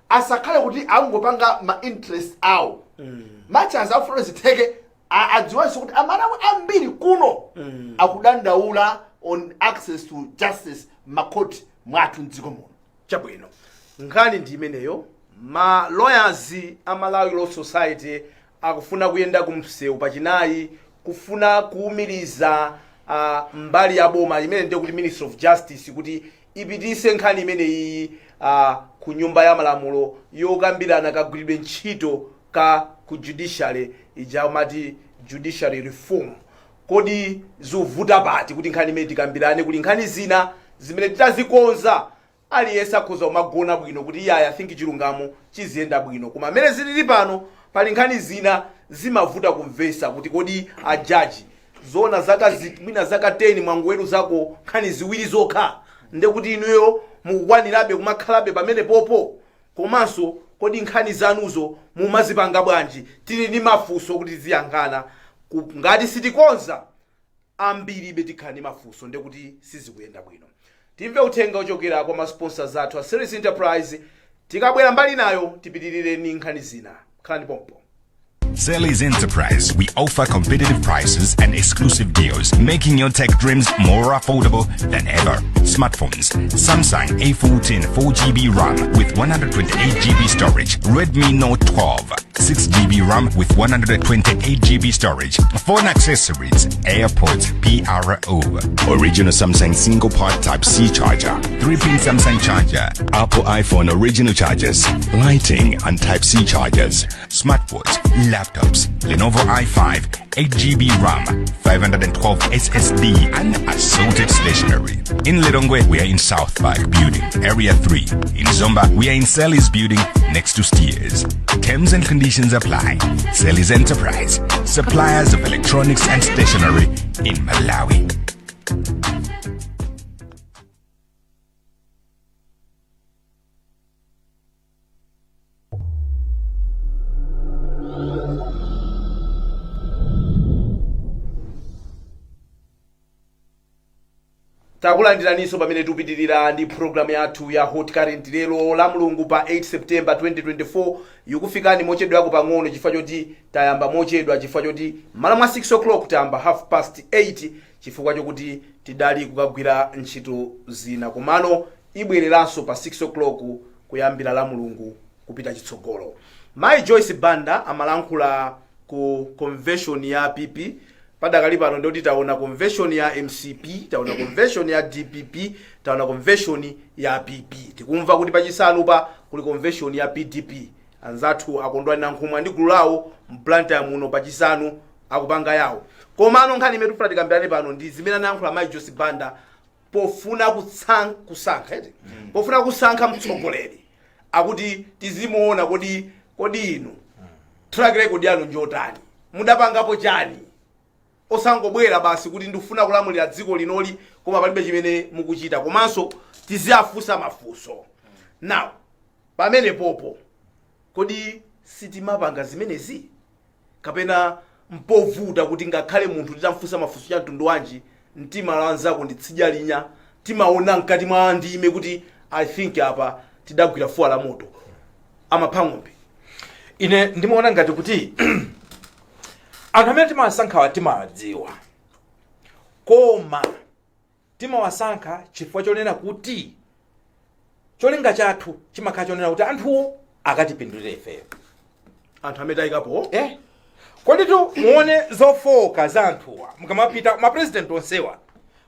asakhale kuti angopanga ma interest awo. Much as afuna zitheke, adziwenso kuti Amalawi ambiri kuno akudandaula On access to justice m'makhoti mwathu mdziko muno.
Chabwino, nkhani ndi imeneyo. Ma lawyers a Malawi Law Society akufuna kuyenda ku msewu pachinayi kufuna kuwumiriza mbali ya boma imene ndiye kuti Ministry of Justice kuti ipitise nkhani imeneyi ku Nyumba ya Malamulo yokambirana kagwiridwe ntchito ka ku judiciary ija amati judiciary reform. Kodi zikuvuta pati kuti nkhani imene tikambirane? Kuli nkhani zina zimene titazikonza aliyense akhoza kumagona bwino kuti iyayi, I think chilungamo chiziyenda bwino. Koma mmene zilili pano, pali nkhani zina zimavuta kumvesa kuti kodi ajaji zona zaka mwina zaka 10 mwangoweruzako nkhani ziwiri zokha, ndekuti inuyo mukukwanirabe kumakhalabe pamene popo? Komanso kodi nkhani zanuzo mumazipanga bwanji? Tili ndi mafunso kuti tiziyankhana. Ngati sitikonza ambiribe tikhala ndi mafunso, ndekuti sizikuyenda bwino. Timve uthenga ochokera kwa ma sponsors athu a Series Enterprise. Tikabwera mbali nayo tipitirire ni nkhani zina. Khalani pompo.
Sally's Enterprise, we offer competitive prices and exclusive deals, making your tech dreams more affordable than ever. Smartphones, Samsung A14 4GB RAM with 128GB storage, Redmi Note 12, 6GB RAM with 128GB storage, phone accessories, AirPods PRO, original Samsung single port Type C charger, 3-pin Samsung charger, Apple iPhone original chargers, lighting and Type C chargers, smartwatch, laptops, Lenovo i5, 8GB RAM, 512 SSD, and assorted stationery. In Lilongwe, we are in South Park Building, Area 3. In Zomba, we are in Sally's Building, next to Steers. Terms and conditions apply. Sally's Enterprise, suppliers of electronics and stationery in Malawi.
Takulandiraninso pamene tikupitirira ndi programu yathu ya Hot Current lero la Mulungu pa 8 September 2024. Ikufikani mochedwako pang'ono chifukwa choti tayamba mochedwa, chifukwa choti malo mwa 6 o'clock tayamba half past 8 chifukwa chokuti tidali kukagwira ntchito zina. Komano ibwereranso pa 6 o'clock kuyambira la Mulungu kupita chitsogolo. Mayi Joyce Banda amalankhula ku convention ya PP. Padakali pano ndoti taona convention ya MCP, taona convention ya DPP, taona convention ya PP. Tikumva kuti pachisanu pa kuli convention ya PDP. Anzathu akondwani Nankhumwa ndi gulu lawo m'Blantyre muno pachisanu akupanga yawo. Komano nkhani imene tikufuna tikambirane pano ndi zimene anayankhula mayi Joyce Banda pofuna kusankha eti, pofuna kusankha mtsogoleri akuti tizimuona kodi inu track record yanu njotani, mudapangapo chani? Osangobwera basi kuti ndikufuna kulamulira dziko linoli koma palibe chimene mukuchita. Komanso tiziafunsa mafunso. Now pamene popo, kodi sitimapanga zimenezi kapena mpovuta kuti ngakhale munthu titamfunsa mafunso cha mtundu wanji, mtima la anzako ndi tsidya linya, timaona mkati mwa ndime kuti I think apa tidagwira fuwa la moto amapha ng'ombe?
Ine ndimaona ngati kuti anthu amene timawasankhawa timawadziwa, koma timawasankha chifukwa chonena kuti cholinga chathu chimakhala chonena kuti anthuwo akatipindulire ifeyo.
Anthu amene tayikapo.
Kodi tu muone zofowoka za anthuwa mukamapita mapresident onsewa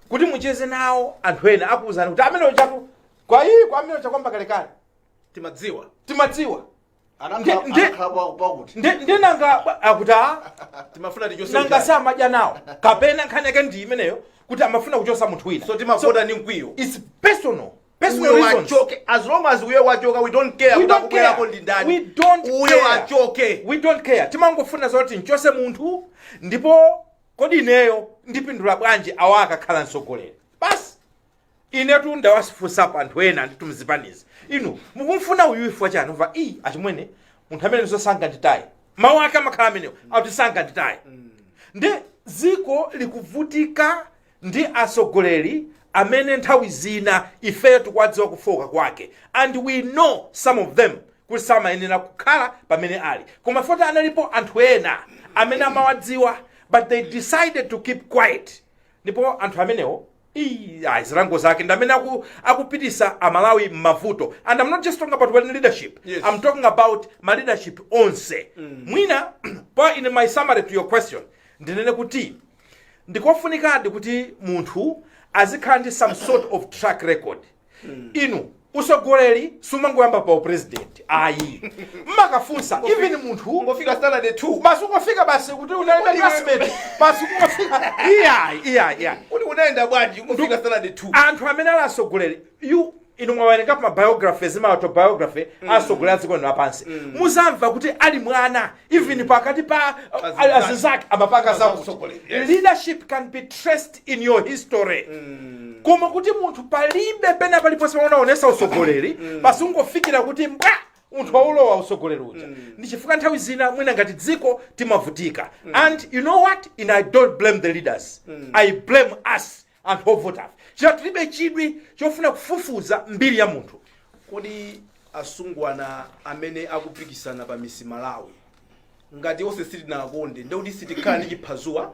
kuti mucheze nawo, anthu ena akuwuzani kuti amene chatu kwa iyi kwa amene chakwamba kalekale.
Timadziwa.
Timadziwa.
Anakhala pakuti
Ndi nanga akuti a
Timafuna tichose
nanga
ujani.
Samadya nawo kapena nkhani yake ndi imeneyo kuti amafuna kuchosa munthu wina.
So timavota ndi mkwiyo.
It's personal
Uyo
reasons.
wachoke. As long as uyo wachoka, we don't care
We
kuti
don't
akubwerako
care.
ndi ndani.
We don't
Uyo
care.
achoke.
We don't care. Timangofuna zoti nchose munthu, ndipo kodi ineyo ndipindula bwanji awa akakhala mtsogoleri? Basi. Inetu ndawafunsapo anthu ena nditu mzipanizi, inu mukumfuna uyu ifwa chani? Umva i achimwene, munthu amene ndizosanga nditaye mawu ake amakhala amenewo akuti sanga nditaye. Ndi dziko likuvutika ndi atsogoleri amene nthawi zina ifeyo tikuwadziwa kufoka kwake, and we know some of them kuti samayenera kukhala pamene ali, koma foti analipo anthu ena amene amawadziwa, but they decided to keep quiet. Ndipo anthu amenewo Ayi, zilango zake ndamene akupitisa Amalawi m'mavuto. And I'm not just talking about one leadership. I'm talking about ma leadership onse. Mwina pa in my summary to your question, ndinene kuti ndikofunikadi kuti munthu azikhala ndi some sort of track record. Inu, usogoleri sumangoyamba pa upresident, ayi. Mmakafunsa even munthu
Ungofika standard 2.
Basi, ungofika basi kuti unalibe classmate, basi kungofika, iyayi, iyayi, iyayi.
Kuti unayenda bwanji ungofika standard 2?
Anthu amene ali asogoleri, you inu mwawerenga ma biographies, ma autobiography, asogoleri a dziko lino lapansi, muzamva kuti ali mwana, even pakati pa
Azinzake.
azinzake amapanga zakuti.
Utsogoleri, yes.
Leadership can be traced in your history. Koma kuti munthu palibe pena paliponse pamaonesa usogoleri, pasungofikira kuti mbwa munthu waulowa usogoleri uja, ndi chifukwa nthawi zina mwina ngati dziko timavutika. And you know what? In I don't blame the leaders, I blame us, anthu ovotafe, chifukwa tilibe chidwi chofuna kufufuza mbiri ya munthu.
Kodi asungwana amene akupikisana pa Miss Malawi, ngati onse sitinakonde, ndekuti sitikhala ndi chiphazuwa,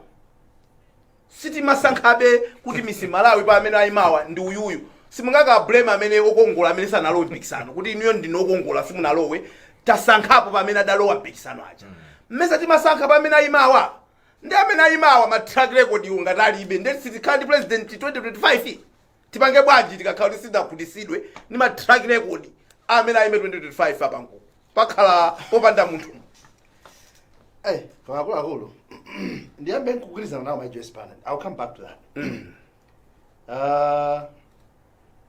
sitimasankhabe kuti Miss Malawi pa amene ayimawa ndi uyuyu? Simungaka blame amene okongola amene sanalowe mpikisano kuti inuyo ndinu okongola, simunalowe. Tasankhapo pa amene adalowa mpikisano aja. Mmesa timasankha pa amene ayimawa? Ndi amene ayimawa ma track record iwo ngati alibe, ndi sitikhala ndi president 2025? Tipange bwanji tikakhala kuti sidakhutisidwe ndi ma track record amene ayime 2025? Apango pakhala popanda munthu.
Eh, koma akuluakulu, ndiyambe nkugwirizana nawo my Joyce Banda. I'll come back to that.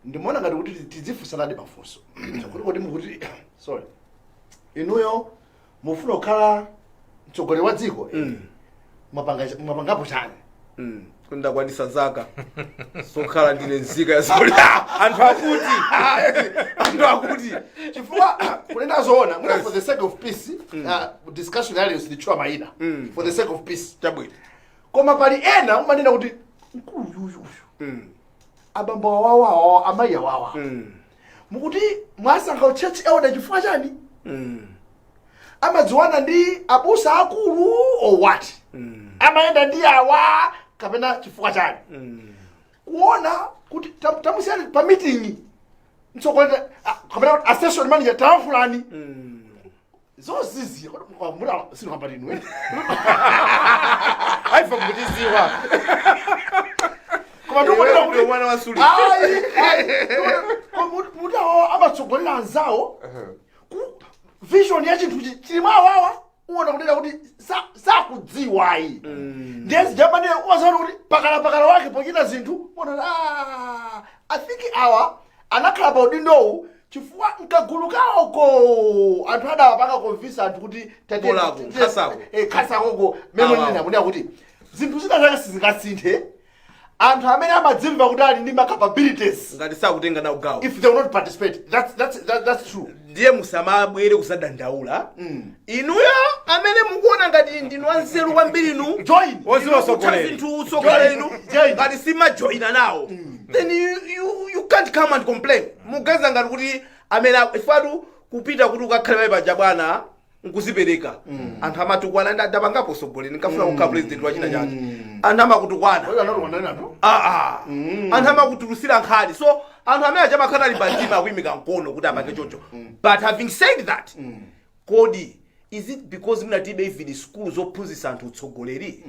Ndimaona ngati kuti tidzifunsanadi mafunso kuti kodi mukuti, sorry, inuyo mufuna kukhala mtsogoleri wa dziko, mwapangapo chani?
Kuti ndakwanisa zaka sokhala ndine nzika ya dziko.
Anthu akuti.
Anthu akuti.
Chifukwa kunena zoona, mwina for the sake of peace, discussion yaleyo sinditchula mayina for the sake of peace.
Chabwino.
Koma pali ena umanena kuti mkulu uyuyuyu, abambo awawa awawa, amayi awawa, mukuti mwasankha church elder chifukwa chani? Amadziwana ndi abusa akulu or what? Amayenda ndi awa kapena chifukwa chani? Kuona kuti tamusiyani pa meeting mtsogoleri, kapena kuti a station manager, talankhulani zozizi sinokamba inu.
Aifa kutiziwa.
Koma ndikuonera kuti
Iwe mwana wa Suli.
Ayi, ayi. Koma muti awo amatsogolera anzawo ku vision ya chinthu chili mwa awawa, uwona kunena kuti sakudziwayi. Ndiye zijambanire umazaona kuti pakalapakala wake pochita zinthu, uwona, ah, I think awa anakhala pa udindowu chifukwa mkagulu kawoko anthu adawapanga convince anthu kuti
Polako, khasako.
Khasakoko memo.
Awawa.
Nena kunena kuti zinthu zina zake sizingasinthe anthu amene amadzimva kuti ali ndi ma capabilities
ngati sakutenga nawo gawo.
If they will not participate, that's true.
Ndiye musamabwere kuzadandaula inuyo amene mukuona ngati ndinu anzeru kwambiri inu.
Join.
Oziwa utsogoleri.
Zinthu utsogoleri inu.
Join.
Ngati simajoyina nawo, then you can't come and complain. Muganiza ngati kuti amene ifatu kupita kuti ukakhale pale paja, bwana, nkuzipereka. Anthu amatukwana. Ndapangapo utsogoleri, nkafuna kukhala president wa china chake, anthu amakutukwana.
Oyo anati natu.
Ah, ah. Anthu amakutulusira nkhani. So anthu amene aja amakhala ali mtima akuyimika mkono kuti apange chocho. But having said that, kodi is it because mina tilibe even school zophunzitsa anthu utsogoleri?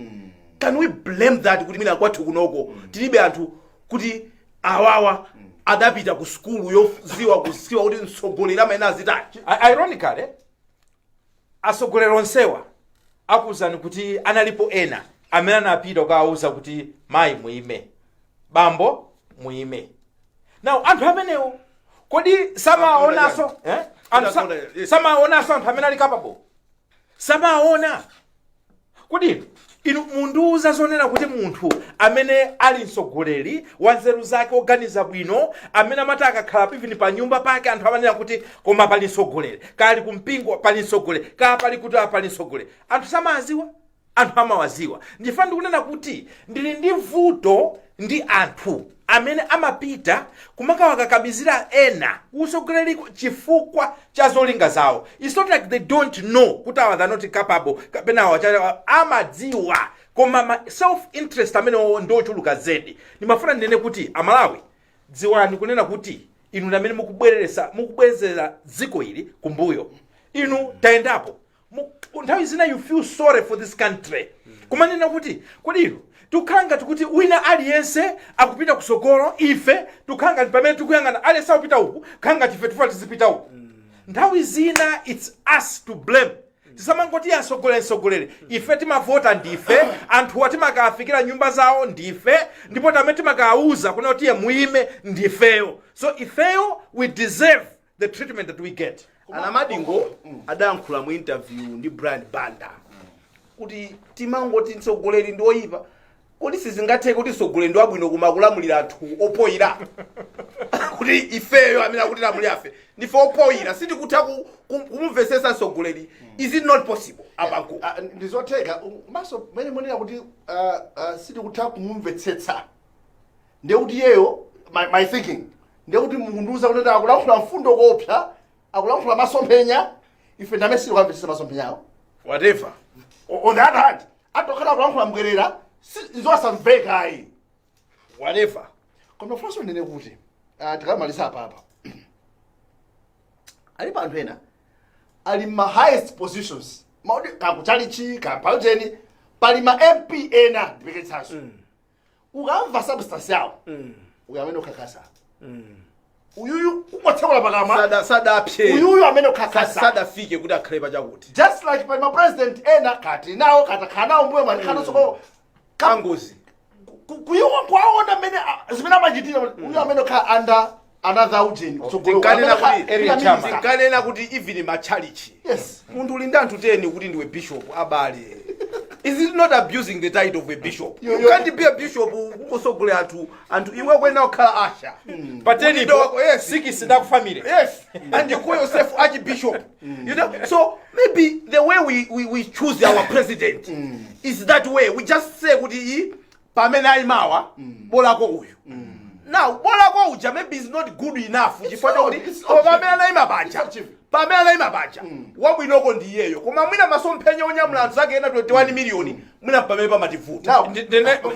Can we blame that kuti mina kwathu kunoko tilibe anthu kuti awawa adapita ku skulu yoziwa kuziwa kuti mtsogoleri amene azitani?
Ironically, atsogoleri onsewa akuwuzani kuti analipo ena amene anapita kukawauza kuti mayi muime, bambo muime. Now anthu amenewo kodi samaonanso, eh? Anthu
Yes.
samaonanso anthu amene ali capable? Samaona? Kodi inu mundiuza zonena kuti munthu amene ali mtsogoleri wa nzeru zake, oganiza bwino, amene amati akakhala even pa nyumba pake anthu amanena kuti koma pali mtsogoleri, kali kumpingo pali mtsogoleri, kaya pali kuti pali mtsogoleri, anthu samawaziwa? Anthu amawaziwa. Ndifa ndikunena kuti ndili ndi vuto ndi anthu amene amapita kumakawakakamizira ena utsogoleriko chifukwa cha zolinga zawo. It's not like they don't know kuti awa, they're not capable kapena awa amadziwa. Koma ma self interest amenewo ndiochuluka zedi. Ndimafuna ndinene kuti Amalawi, dziwani kunena kuti inu ndi amene mukubwereresa, mukubwezera dziko ili kumbuyo. Inu tayendapo. Nthawi zina you feel sorry for this country, kumanena kuti kodi inu tikukhala ngati kuti wina aliyense akupita kusogolo, ife tikukhala ngati pamene tikuyang'ana aliyense akupita uku, khala ngati ife tifuna tizipita uku. Nthawi zina it's us to blame. Tisamangoti asogolere, msogolere. Ife timavota ndife, anthuwa timakafikira nyumba zawo ndife, ndipo tamene timakawuza kuna kuti muyime ndifeyo. So ifeyo, we deserve the treatment that we get.
Anamadingo adayankhula mu interview ndi Brian Banda kuti timangoti mtsogoleri ndi oyipa. Kodi sizingatheke kuti mtsogoleri ndi wabwino koma akulamulira anthu opoyira, kuti ifeyo amene akutilamulira afe ndife opoyira, sitikutha kumumvetsetsa mtsogoleri? Is it not possible apanko?
Ah, ndizotheka. Maso mene monena kuti sitikutha kumumvetsetsa, ndiye kuti iyeyo, my thinking, ndiye kuti mukundiuza kuti akulankhula mfundo kopsa, akulankhula masomphenya, ife ndamene sitikamvetsetsa masomphenyawo.
Whatever.
On the other hand, atokhala akulankhula mbwerera, zosamveka ayi.
Whatever.
Koma funso ndine kuti tikamaliza apapa, alipo anthu ena ali ma highest positions maudi kakuchalichi kapauteni, pali ma MP ena, ndipeketsanso, ukamva substance yawo, uyu amene ukakasa, uyuyu kungotsekula pakamwa,
Sadapye.
Uyuyu amene ukakasa.
Sadafike kuti akhale pachakuti.
Just like pali ma president ena kati nawo katakhala nawo mbuyo mwatikhanso
Kangozi.
Kuyiwa kwaona mmene zimene amachitira uyu amene ukhala under another ujeni kutsogolo.
Tinkanena
Amene
kuti
Area chairman.
Tinkanena kuti even machalichi, munthu uli ndi anthu 10 kuti ndiwe bishop, abale, is it not abusing the title of a bishop? You can't be a bishop kungosogolera anthu. Iwe kwena kukhala usher.
Patenipo.
Yes.
Six ndakufamily.
Yes, and you call yourself archbishop. So maybe the way we choose our president is that way. We just say kuti i pamene ayimawa, bolako uyu. Now bolako uja maybe is not good enough chifukwa
not,
chakuti
it's not.
koma pamene anayima paja,
It's not.
pamene anayima paja, wabwinoko ndi iyeyo, koma mwina masomphenya onyamula anthu zake ena 21 miliyoni, mwina pamene pamativuta.
Now,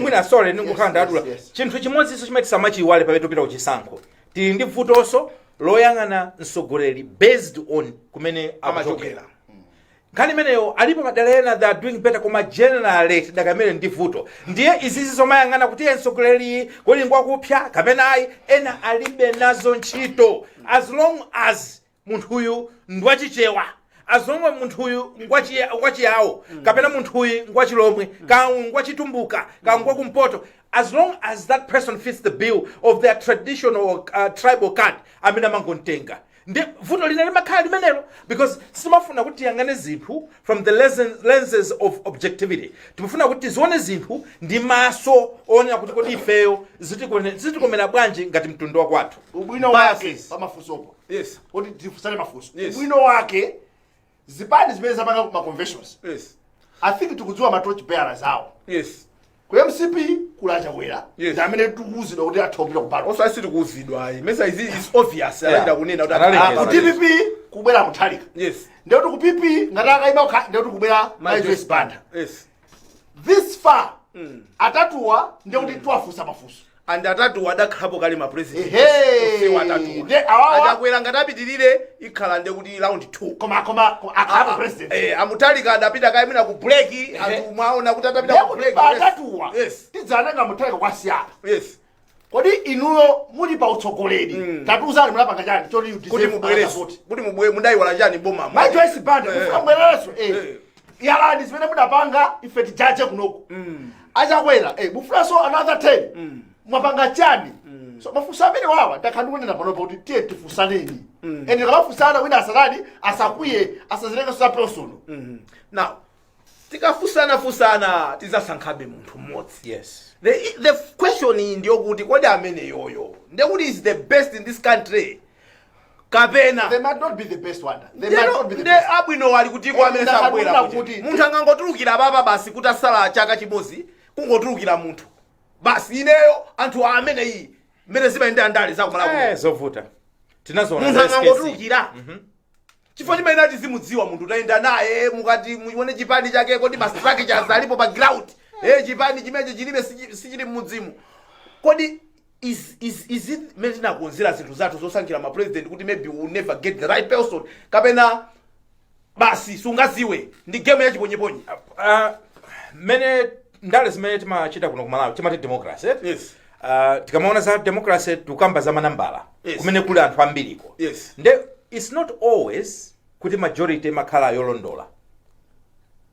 Mwina, sorry, ndingokhala ndadula. Chinthu chimodzinso chimene tisamachiyiwale pamene tupita kuchisankho, tili ndi vutonso loyang'ana mtsogoleri based on kumene akuchokera.
Amachokera.
Nkhani imeneyo, alipo madera ena they are doing better, koma generally tidakamene ndi vuto. Ndiye izizi zomayang'ana kuti iye mtsogoleri kodi ngwakupsa kapena ayi, ena alibe nazo ntchito, as long as munthuyu ngwachichewa, as long as munthuyu ngwachiyawo, kapena munthuyu ngwachilomwe, ka ngwachitumbuka, ka ngwakumpoto, as long as that person fits the bill of their traditional tribal card, amene amangontenga. Ndi vuto lina limakhala limenelo, because simafuna kuti tiyang'ane zinthu from the lenses of objectivity. Timafuna kuti tizione zinthu ndi maso oonera kuti kodi ifeyo zitikomera bwanji ngati mtundu wa kwathu.
Ubwino wake
Biases.
pamafunsopo, kuti tifunsane mafunso, ubwino wake zipani zimene zapanga ma conventions, I think tikudziwa ma torch bearers awo. Ku MCP kuli Achakwera, ndi amene tikuwuzidwa kuti atha kupita ku ballot.
Also asitikuwuzidwa ayi, mesa izi is obvious, anachita kunena kuti
Analengeza.
Ku DPP kubwera Mutharika. Ndekuti ku PP ngati akayima ndekuti kubwera
Mai
Joyce Banda. This far, atatuwa ndekuti tiwafunsa mafunso.
And atatu adakhalapo kale ma president. Onsewa atatuwa.
Nde awawa
Achakwera ngati apitirire, ikhala nde kuti round 2.
Koma akhalapo president.
Amutharika adapita kaye mwina ku break, anthu mwaona kuti atapita ku
Ndekuti
break.
pa atatuwa tidzatenga Mutharika kwasiyana. Kodi inuyo muli pa utsogoleri, tatiuzani munapanga chani choti you
Kuti
deserve
mubwereso
another vote?
Kuti mubwe mudayiwala chani boma?
Mai Joyce Banda, mufuna mubwerereso, yalani zimene mudapanga, ife tijaje kunoku. Achakwera, mufunanso another 10, mwapanga chani? So mafunso amene wawa ndakhala ndikunena panopa kuti tiye tifunsaneni, and tikamafunsana wina asalani, asakwiye, asazilengeso za personal.
Now tikafunsana-funsana, tizasankhabe munthu mmodzi. The question iyi ndiyokuti kodi amene yoyo ndekuti is the best in this country kapena?
They might not be the best one. They might not be the
Nde
best.
Abwino ali kutiko amene
Ndakhala
sabwera
kuti
kuti munthu angangotulukira papa basi, kuti asala chaka chimodzi, kungotulukira munthu basi, ineyo anthu amene iyi mmene zimayendera ndale zakumalaku.
Zovuta tinazoona
Munthu
za SKC.
angangotulukira chifukwa chimene ati zimudziwa munthu, tayenda naye mukati muone chipani chake, kodi ma structures alipo pa ground? Chipani chimenechi chilibe, sichili mmudzimu. Kodi is it mmene tinakonzera zinthu zathu zosankhira ma president kuti maybe we will never get the right person, kapena basi sungaziwe, ndi game yachiponyeponye?
Mmene ndale zimene timachita kuno ku Malawi timati democracy, eh?
Yes.
Tikamaona za democracy tikukamba za manambala kumene kuli anthu ambiriko. Nde it's not always kuti majority imakhala yolondola.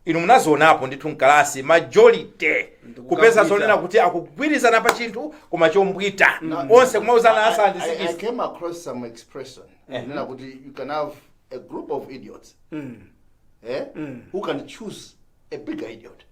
Inu munazionapo ndithu mkalasi majority kupeza zonena kuti akugwirizana pa chinthu koma chombwita, onse kumauzana asa ndi
I
60.
came across some expression nena kuti you can have a group of idiots who can choose a bigger idiot.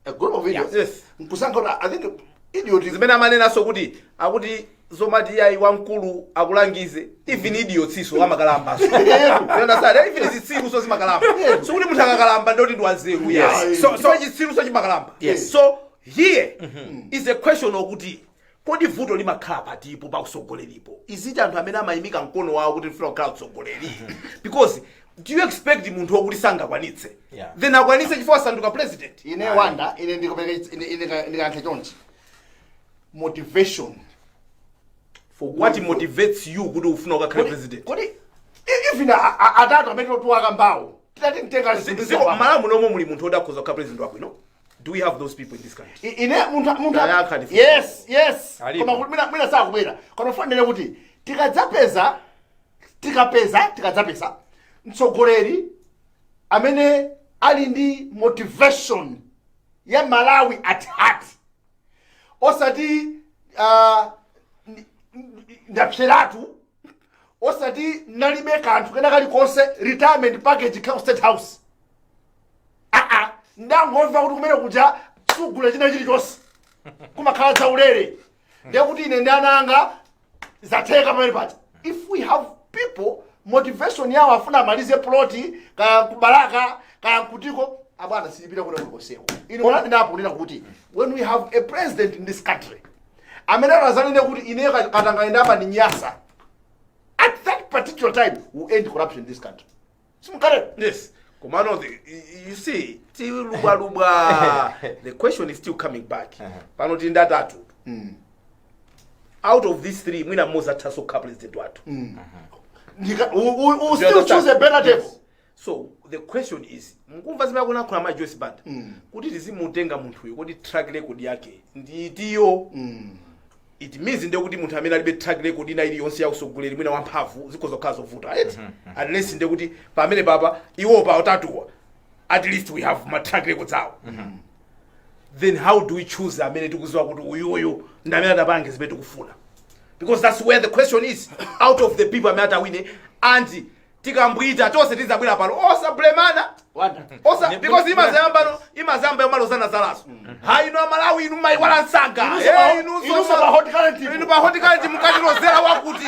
A group of idiots. Nkusankha kuti, I think, idiot
Zimene amanenaso kuti akuti zomati yayi wamkulu akulangize, even idiots iso amakalambaso. You understand? Even zitsiru so zimakalamba. So kuti munthu akakalamba ndoti ndi wanzeru? Yes. So chitsiru so chimakalamba. So here is a question okuti kodi vuto limakhala patipo pa usogoleripo? Iziti anthu amene amayimika mkono wawo kuti ndifuna kukhala utsogoleri, because do you expect munthu wokuti sangakwanitse then akwanitse chifukwa asanduka president?
Ine wanda ine ndikupereka ine ndikayankhe chonchi: motivation.
For what motivates you kuti ufuna ukakhale president?
Kodi even atatu amene tiwakambawo titati mtenga
Ziko Malawi munomo muli munthu wodakhoza kukhala president wabwino? Do we have those people in this country?
Ine munthu
Ayankha ndi
Yes.
Alipo.
Koma kuti mwina sakubwera, koma fanire kuti tikadzapeza tikapeza tikadzapeza mtsogoleri amene ali ndi motivation ya Malawi at heart, osati ndapseratu, osati nalibe kanthu kena kalikonse, retirement package ka State House, aa, ndangomva kuti kumene kuja sugula china chilichonse, kumakhala zaulere, ndiye kuti ine ndi ana anga zatheka pamene paja. If we have people motivation yawo afuna amalize ploti, kaya kubalaka kaya kutiko, abwana, siyipita kuti kulikonseko. Ine munandinapo kunena kuti when we have a president in this country amene anazanene kuti ine katangale ndapa ni nyasa, at that particular time we end corruption in this country. Simukatero?
Yes, komano you see, tilubwalubwa, the question is still coming back. Pano tili ndi atatu. Out of these three, mwina mmodzi athaso kukhala president wathu.
We
You
still
understand?
choose a better devil.
Yes. So the question is, mukumva zimene akulankhula ma Joyce Banda kuti tizimutenga munthuyo, kuti track record yake nditiyo? It means ndiye kuti munthu amene alibe track record ina iliyonse ya usogoleri mwina wamphamvu zikhoza kukhala zovuta, right? Unless ndiye kuti pamene papa iwo pa utatuwa at least we have ma track records awo. Then how do we choose amene tikuziwa kuti uyuyu ndi amene adapange zimene tikufuna? Because that's where the question is. Out of the people amene atawine, and tikambwita tonse tizabwera pano osablemana.
Wanda.
Osa because imazayamba imazayamba yomalozana zalazo. Ha, inu Amalawi, inu mayiwala msanga.
Inuso pa Hot Current ipo.
Inu pa Hot Current mukatilozera wakuti,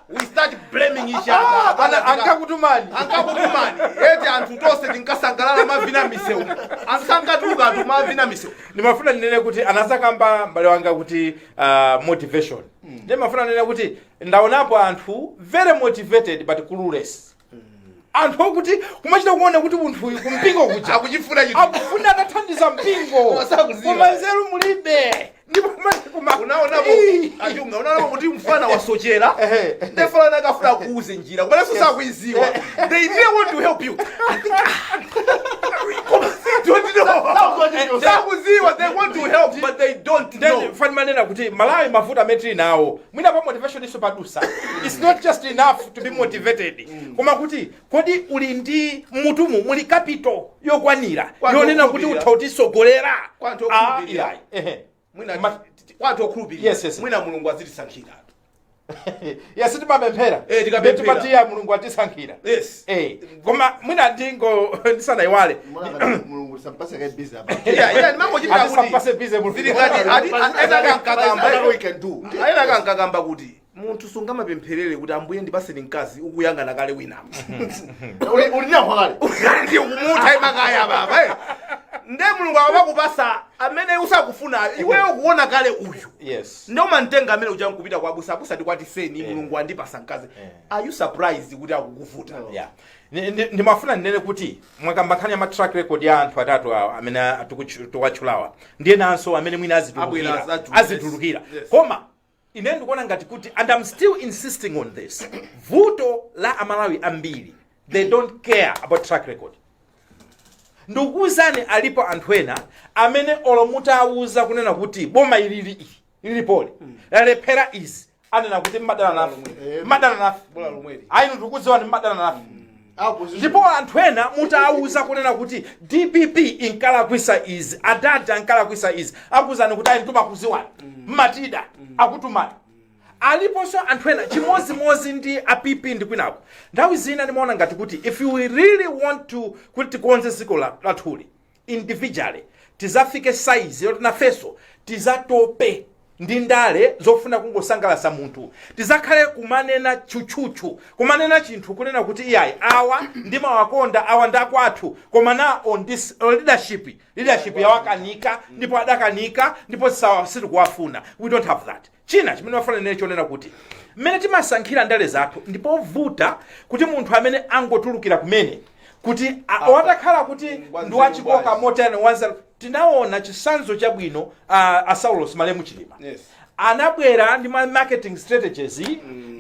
we start blaming each other.
Ankakutumani.
Ankakutumani eti. Anthu tonse tinkasangalala mavina misewu, anthu sankatuluka, anthu mavina misewu.
Ndimafuna ndinene kuti anazakamba mbale wanga kuti motivation. Ndimafuna ndinene kuti ndaonapo anthu very motivated but clueless, anthu okuti kumachita kuona kuti munthu uyu kumpingo kuja
akuchifuna chinthu,
akufuna atathandiza mpingo,
Koma sakuziwa.
Koma nzeru mulibe, ndipo
Unaonapo
Ii.
achunga, unaonapo kuti mfana wasochera, ndefana akafuna kuuze njira komanso sakuiziwa. They really want to help you, I think, koma they don't know, sakuziwa. They want to help but they don't know.
Then fani manena kuti Malawi mavuto amene tili nawo, mwina pa motivation iso padusa. It's not just enough to be motivated, koma kuti kodi uli ndi mutumu muli capital yokwanira
Kwa anthu
yonena kuti
okhulupirira.
utha kutisogolera?
Kwa anthu
Ah,
okhulupirira.
iyayi. Ehe.
Mwina kwa anthu okhulupirira, mwina Mulungu azitisankhira.
Yes, timapemphera.
Tikapemphera.
Timatiya Mulungu atisankhira. Koma mwina ndingo ndisanayiwale.
Mulungu sampase kai busy apa.
Yeah, ndimangochitira kuti
Atisampase busy Mulungu.
Zili ngati ena kankakamba
we can do.
Ena kankakamba kuti munthu sungamapempherere kuti Ambuye ndipaseni mkazi ukuyangana kale wina.
Uli uli ndi kale.
Ndi kumutha imakaya baba, eh. Nde Mulungu akamakupasa amene usakufunayo, iweyo kuona kale uyu, nde umantenga amene uja nkupita kwa abusa: "Abusa, ndikwatiseni, Mulungu andipasa mkazi." Are you surprised kuti akukuvuta?
Yeah. Ndimafuna ndinene kuti mwakamba nkhani ya ma track record ya anthu atatu awa amene tikuwatchulawa, ndiye nanso amene mwina azitulukira.
Abwera azatuluka.
Azitulukira. Koma ine ndikuona ngati kuti, and I'm still insisting on this, vuto la Amalawi ambiri, they don't care about track record. Ndikuwuzani, alipo anthu ena amene olo mutawuza kunena kuti boma ilili, ili lilipoli lalephera izi, anena kuti mmadana nafe, mmadana nafe.
Bola lomweli.
Ayi, ndikudziwani, mmadana nafe.
Opposition.
Ndipo anthu ena mutawuza kunena kuti DPP inkalakwisa izi, adada ankalakwisa izi, akuzani kuti ayi, timakuziwani, mmatida, akutumani. Aliponso anthu ena chimozimozi ndi a PP ndi kwinako. Nthawi zina ndimaona ngati kuti if we really want to kuti tikonze dziko lathuli individually, tizafike size yoti nafenso tizatope ndi ndale zofuna kungosangalatsa munthu, tizakhale kumanena tchutchutchu, kumanena chinthu kunena kuti iyayi, awa ndimawakonda, awa ndakwathu, koma na on this on leadership yawakanika ndipo adakanika ndipo sawa, sitikuwafuna. We don't have that. China chimene wafuna nene chonena kuti mmene timasankhira ndale zathu, ndipovuta kuti munthu amene angotulukira kumene kuti watakhala kuti ndi wachikoka motani, wanzeru. Tinaona chisanzo chabwino, a Saulos Malemu Chilima anabwera ndi ma marketing strategies,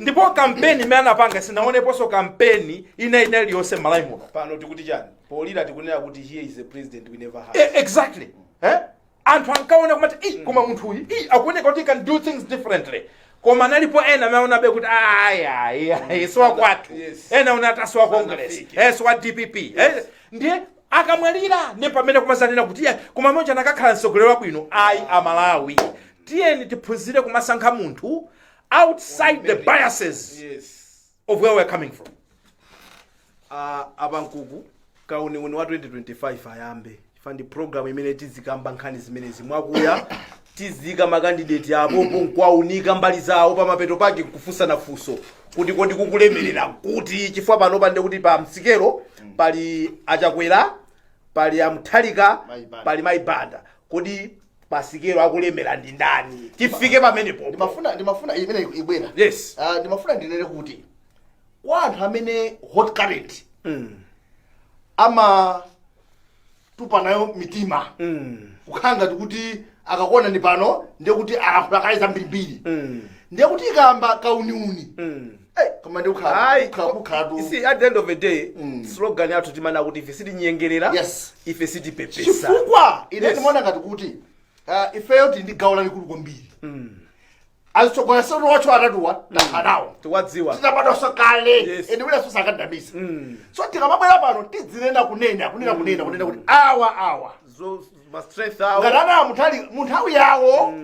ndipo kampeni imene anapanga, sinaoneponso kampeni ina ina iliyonse m'Malawi muno.
Pano tikuti chani? Polira tikunena kuti here is a president we never had.
Exactly, eh? Anthu ankaona kumati, "Ii, koma munthu uyu, ii, akuoneka kuti he can do things differently." Koma analipo ena amaonabe kuti ayi, ayi, ayi, siwakwathu. Ena unati asiwa Congress,
Sanafike.
siwa DPP, eh, ndiye akamwalira ndiye pamene kumazanena kuti iye koma monja anakakhala mtsogoleri wabwino. Ayi, Amalawi, tiyeni tiphunzire kumasankha munthu outside the biases of where we're coming from.
Apa nkuku kauniuni wa 2025 ayambe chifukwa ndi program imene tizikamba nkhani zimenezi mwakuya, tizika ma candidate apopo nkuwaunika mbali zawo, pamapeto pake nkufunsana funso kuti kodi kukulemerera kuti, chifukwa pano pande kuti pa msikelo pali Achakwera, pali Amuthalika,
Mayi Banda.
pali Mayi Banda. Kodi pasikelo akulemera ndi ndani? Tifike pamenepo.
Ndimafuna imene ibwera. Ndimafuna ndinene kuti kwa anthu amene hot current ama tupa nayo mitima, kukhala ngati kuti akakuona ndi pano, ndiye kuti alankhula kale zambirimbiri, ndiye kuti ikamba kauniuni, koma ndi kukhala
Ayi,
kukhala tu.
See, at the end of the day, slogan yathu timana kuti ife sitinyengerera, ife sitipepesa.
Chifukwa ine ndimaona ngati kuti ifeyo tili ndi gawo lalikulu kwambiri. Azitsogolera setu wathu atatuwa takhala nawo,
Tiwadziwa.
titabadwanso kale. Ende wina sosakadabisa. So tikamabwera pano tidzinena, kunena, kunena, kunena, kunena kuti awa, awa
zo ma strength awo.
Ngati ana munthawi munthawi yawo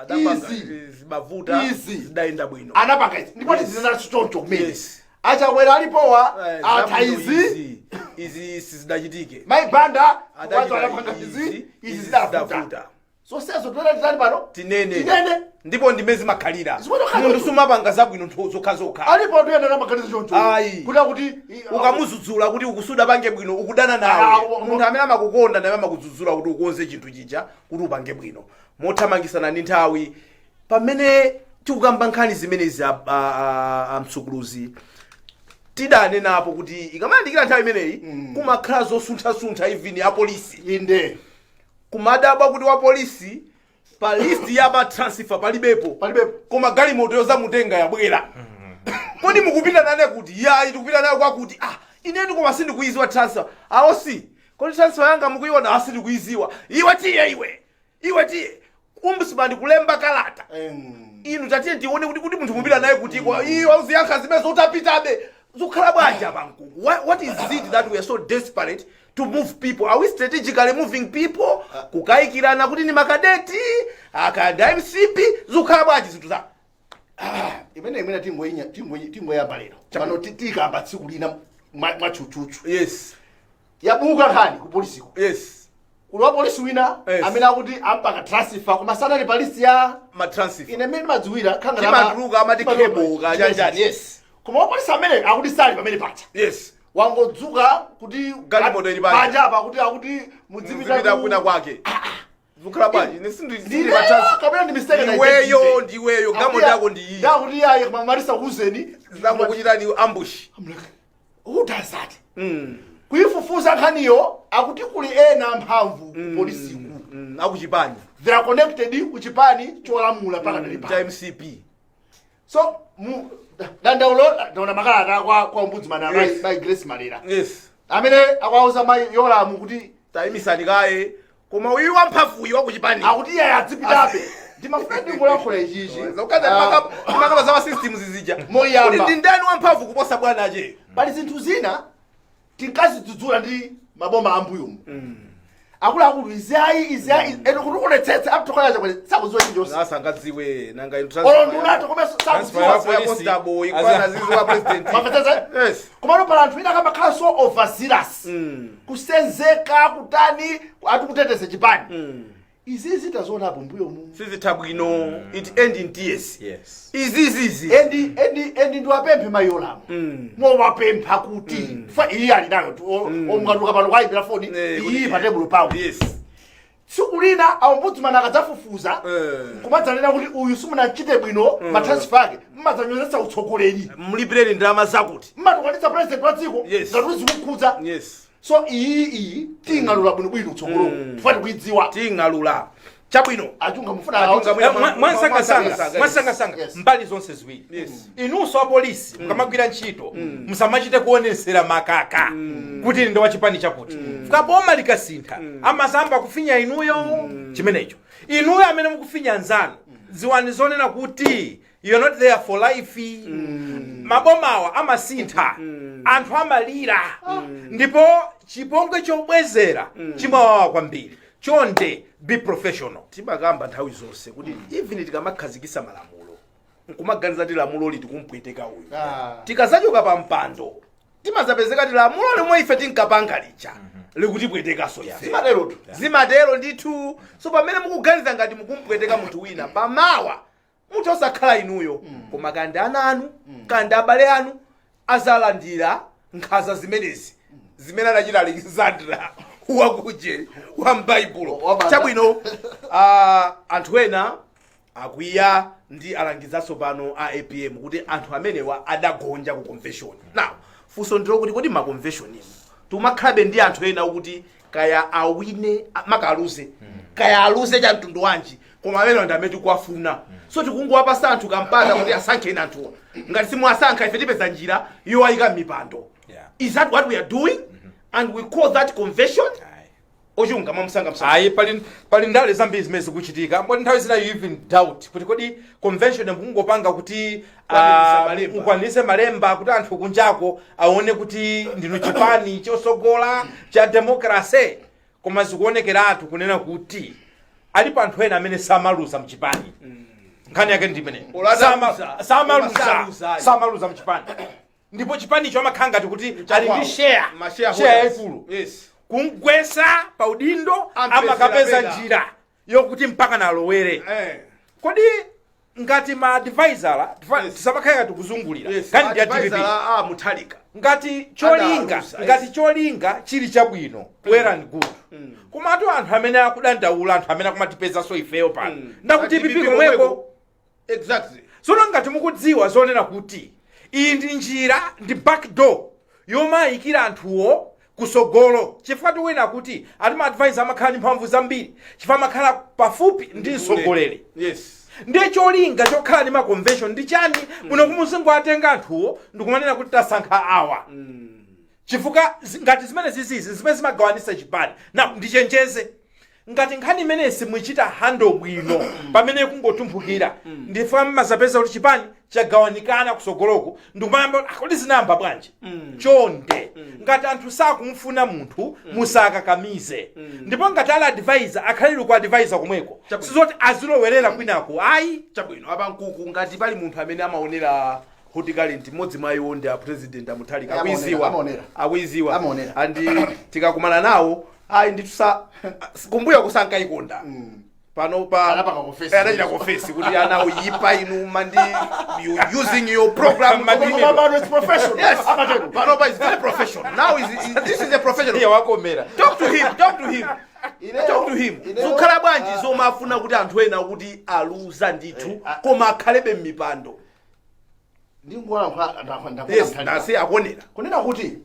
adapanga
Easy.
zimavuta,
Easy.
zidayenda bwino.
Anapanga izi ndipo tizinena choncho kumene Achakwera alipowa
Eh,
atha
zabwino.
izi.
Izi izi sizidachitike.
Mayi Banda
Adachita
wazo anapanga izi, izi
izi
zidavuta.
Zidavuta.
Zonsezo toera titani pano?
Tinene.
Tinene.
Ndipo ndime zimakhalira.
Zimene khala
Munthu
choncho.
sumapanga zabwino nthu zokhazokha.
Alipo toyenera maganizo choncho.
Ayi.
Kuti akuti
Ukamudzudzula kuti ukusuda pange bwino, ukudana nawe.
Ah,
Munthu amene amakukonda ndi amene amakudzudzula kuti ukonze chinthu chija kuti upange bwino. Mothamangisana ndi nthawi, pamene tikukamba nkhani zimenezi, amtsukuluzi, tidanenapo kuti ikamayandikira nthawi imeneyi kumakhala zosunthasuntha, even apolisi. Kumadabwa kuti wa polisi pa list ya ma transfer palibepo.
Palibepo.
Koma galimoto yozamutenga yabwera. Kodi mukupita nane kuti? Yayi, tikupita naye kwakuti. Ah, inetu koma sindikuiziwa transfer aosi. Kodi transfer yanga mukuiona? Ah, sindikuiziwa. Iwe tiye, iwe, iwe tiye. Ombudsman kulemba kalata, inu tatiye tione kuti munthu mupita naye kutiko. Iwe uziyankha zimene zotapitabe zikukhala bwanji apa mkungu? What is it that we are so desperate to move people? Are we strategically moving people, kukayikirana kuti ni makadeti akanda MCP? Zikukhala bwanji zinthu za
Imene tingoyamba lero pano, tikamba tsiku lina mwatchutchutchu. Yabuka nkhani ku polisiko. Kuli wa polisi wina amene akuti ampanga transfer koma sanali pa list ya
ma transfer.
Ine mmene ndimadziwira khanga
Timatuluka amati cable kachanjani, yes.
Koma wa polisi amene akuti sali pamene pacha. Wangodzuka kuti
Galimoto ili panja.
Panja apa kuti akuti mudzipita
Muzipita kwina kwake. Zikukhala bwanji? Ine
Ndineyo kapena ndi mistake na
Iweyo,
identity?
ndiweyo, galimoto yako ndi iyi.
Ndakuti ayi, marisa kuzeni.
Zangokuchitani ambush.
I'm like, who does that? Kuifufuza nkhaniyo, akuti kuli ena amphamvu ku polisiku.
Akuchipani.
They are connected ku chipani cholamula pakadali
Cha
pano.
MCP.
So dandaulo, ndaona makalata kwa ombudsman by Grace Malera amene akuwauza mayi Yolamu kuti
Tayimisani kaye, koma uyu wamphamvuyu wakuchipani
akuti iye adzipitabe. Ndimafuna ndingolankhula ichichi.
Makaba za systems zija.
Moyamba.
Kuti ndi ndani wamphamvu kuposa bwana ache?
Pali zinthu zina tinkazidzudzula ndi maboma ambuyomu, akuluakulu, izi ayi, izi ayi, eno kuti unetsetse apitokhala chakwene sakudziwa chilichonse.
Asangadziwe nanga?
Olo ndunato komanso
Transfer
sakudziwa.
ya polisi.
Constable ikwana zizi wa president.
Mapeteze.
Yes.
Komano pala anthu ena akamakhala so overzealous, kusenzeka kutani, ati kuteteza chipani. Izizi tazionapo mbuyomu.
Sizitha bwino, it end in tears. Izizizi.
And ndiwapemphe mayolamo, mowapempha kuti fa iyi ali nayo omukatuka pano kwayimbira foni iyi pa tebulo pawo. Tsiku lina aombudsman akadzafufuza, kumadzanena kuti uyu simunachite bwino, ma transfer ake, mmadzanyozetsa utsogoleri.
Mlipireni ndalama zakuti.
Mmatukwanitsa president wa dziko. Ngati uzikukhudza. So iyi ting'alula bwinobwino utsogolo, kufa tikuidziwa.
Ting'alula, chabwino.
Achunga mufuna
Achunga
Mwansangasanga, mwansangasanga, mbali zonse ziwiri, inunso apolisi mukamagwira ntchito musamachite kuonesera makaka kuti ndi wachipani chakuti. Fuka boma likasintha amasamba kufinya inuyo chimenecho. Inuyo amene mukufinya nzanu, ziwani zonena kuti you're not there for life. Mabomawa amasintha, anthu amalira, ndipo chipongwe chobwezera chimawawa kwambiri. Chonde, be professional.
Timakamba nthawi zonse kuti even tikamakhazikisa malamulo nkumaganiza ti lamulo liti kumpweteka uyu, tikazachoka pa mpando timazapezeka ti lamulo lomwe ife tinkapanga lija likutipwetekaso ife.
Zimaterotu.
Zimatero ndithu. So pamene mukuganiza ngati mukumpweteka munthu wina, pamawa munthu osakhala inuyo, koma kandi ana anu, kandi abale anu azalandira nkhanza zimenezi zimene anachita Alexandra wakuje wa m'Baibulo.
Wabanda.
Chabwino, anthu ena akwiya ndi alangizanso pano a APM kuti anthu amenewa adagonja ku convention. Now funso ndilo kuti kodi ma convention imo tumakhalabe ndi anthu ena okuti kaya awine maka aluze, kaya aluze cha mtundu wanji, koma amene ndi amene tikuwafuna, so tikungowapasa anthu kampata kuti asankheni anthuwa. Ngati simuwasankha, ife tipeza njira yowayika m'mipando. Is that what we are doing and we call that convention? Ochunga mwamusanga msanga.
Ayi, pali ndale zambiri zimene zikuchitika, mboni nthawi zina you even doubt kuti kodi convention mukungopanga kuti
Kwaniritsa malemba.
mukwaniritse malemba kuti anthu kunjako aone kuti ndinu chipani chosogola cha democracy, koma zikuonekeratu kunena kuti alipo anthu ena amene samaluza mchipani. Nkhani yake ndi imene.
Oladaluza.
Samaluza.
Samaluza.
Samaluza mchipani, ndipo chipanicho amakhala ngati kuti ali ndi share
Ma
share
shareholders.
yayikulu. Kumgwesa pa udindo,
Ampezera
amakapeza
pena.
njira yokuti mpaka nalowere. Kodi ngati ma advisor tisamakhale ngati kuzungulira kani ndi ya DPP.
Advisor a Muthalika.
Ngati cholinga
Adaluza,
ngati cholinga chili chabwino, well and good. Komatu anthu amene akudandaula, anthu amene akumatipezanso ifeyo pano, ndakuti DPP komweko. Tsono ngati mukudziwa zonena kuti iyi ndi njira, ndi backdoor yomayikira anthuwo kusogolo, chifukwa tiwina kuti ati ma advisor amakhala ndi mphamvu zambiri chifukwa amakhala pafupi ndi mtsogoleri. Ndiye cholinga chokhala ndi ma convention ndi chani? Muno kumuzingo atenga anthuwo ndikumanena kuti tasankha awa, chifukwa ngati zimene zizizi zimene zimagawanisa chipani. Na ndichenjeze, ngati nkhani imene simuchita handle bwino pamene kungotumphukira, ndifuna mmazapeza kuti chipani chagawanikana kusogoloko, ndikumayamba "Ah, kodi zinayamba bwanji?" Chonde, ngati anthu sakumfuna munthu, musakakamize. Ndipo ngati ali advisor, akhalire ku advisor komweko.
Chabwino.
Sizoti azilowerera kwinako, ayi.
Chabwino, apa Nkuku, ngati pali munthu amene amaonera Hot Current, mmodzi mwa iwo ndi a President Amuthalika.
Amaonera,
Akuiziwa.
Amaonera.
Akuiziwa.
Amaonera.
And tikakumana nawo, ayi ndithu, sa kumbuyo kusankayikonda. Panopa
Anapanga confess.
Anachita confess kuti ana uyipa inu mandi you using your program.
Koma pano it's professional.
Yes.
Amatero.
Panopa is very professional now, this is a professional.
Iye wakomera.
Talk to him, talk to him. Talk to him. Zikukhala bwanji zomwe afuna kuti anthu ena kuti aluza ndithu koma akhalebe m'mipando?
Ndingolankhula.
Yes, nasi akuonera.
Kunena kuti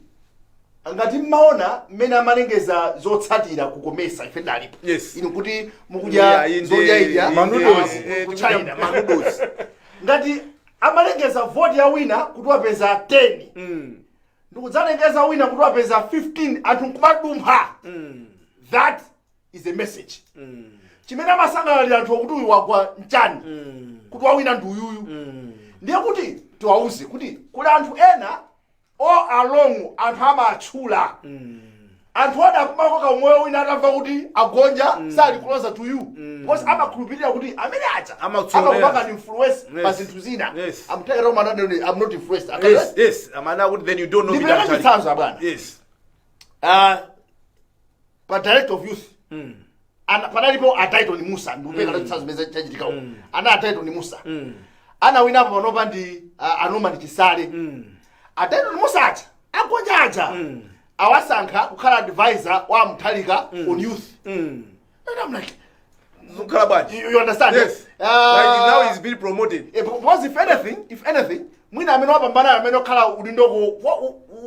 ngati mmaona mmene amalengeza zotsatira kukomesa, ife ndalipo. Inu kuti mukudya zodya idya
Manoodles.
ku China, manoodles. Ngati amalengeza voti ya wina kuti wapeza 10, ndikudzalengeza wina kuti wapeza 15, anthu nkumadumpha, that is a message. Chimene amasangalalira anthu kuti uyu wagwa mchani, kuti wawina ndi uyuyu, ndiye kuti tiwauze kuti kuli anthu ena all along anthu amatchula anthu adakumakoka umoyo. Wina atamva kuti agonja sali closer to you because amakhulupirira kuti amene aja
Amakutsogolera.
amakupanga influence pa zinthu zina. I'm telling you, I'm not influenced.
Yes, amana kuti then you don't know.
Ndipereka
Peter.
chitsanzo, abwana. Pa director of youth panalipo a Titon Musa. Ndikupeka chitsanzo meze chachitika uko ana a Titon Musa anawinapo. Panopa ndi a Norman Chisale. A Titon Musa aja agonja aja awasankha kukhala advisor wa Mutharika on youth and I'm like,
Zikukhala bwanji?
You understand?
Yes. Like now he's been promoted.
Because if anything mwina amene wapambanayo, amene okhala udindoko,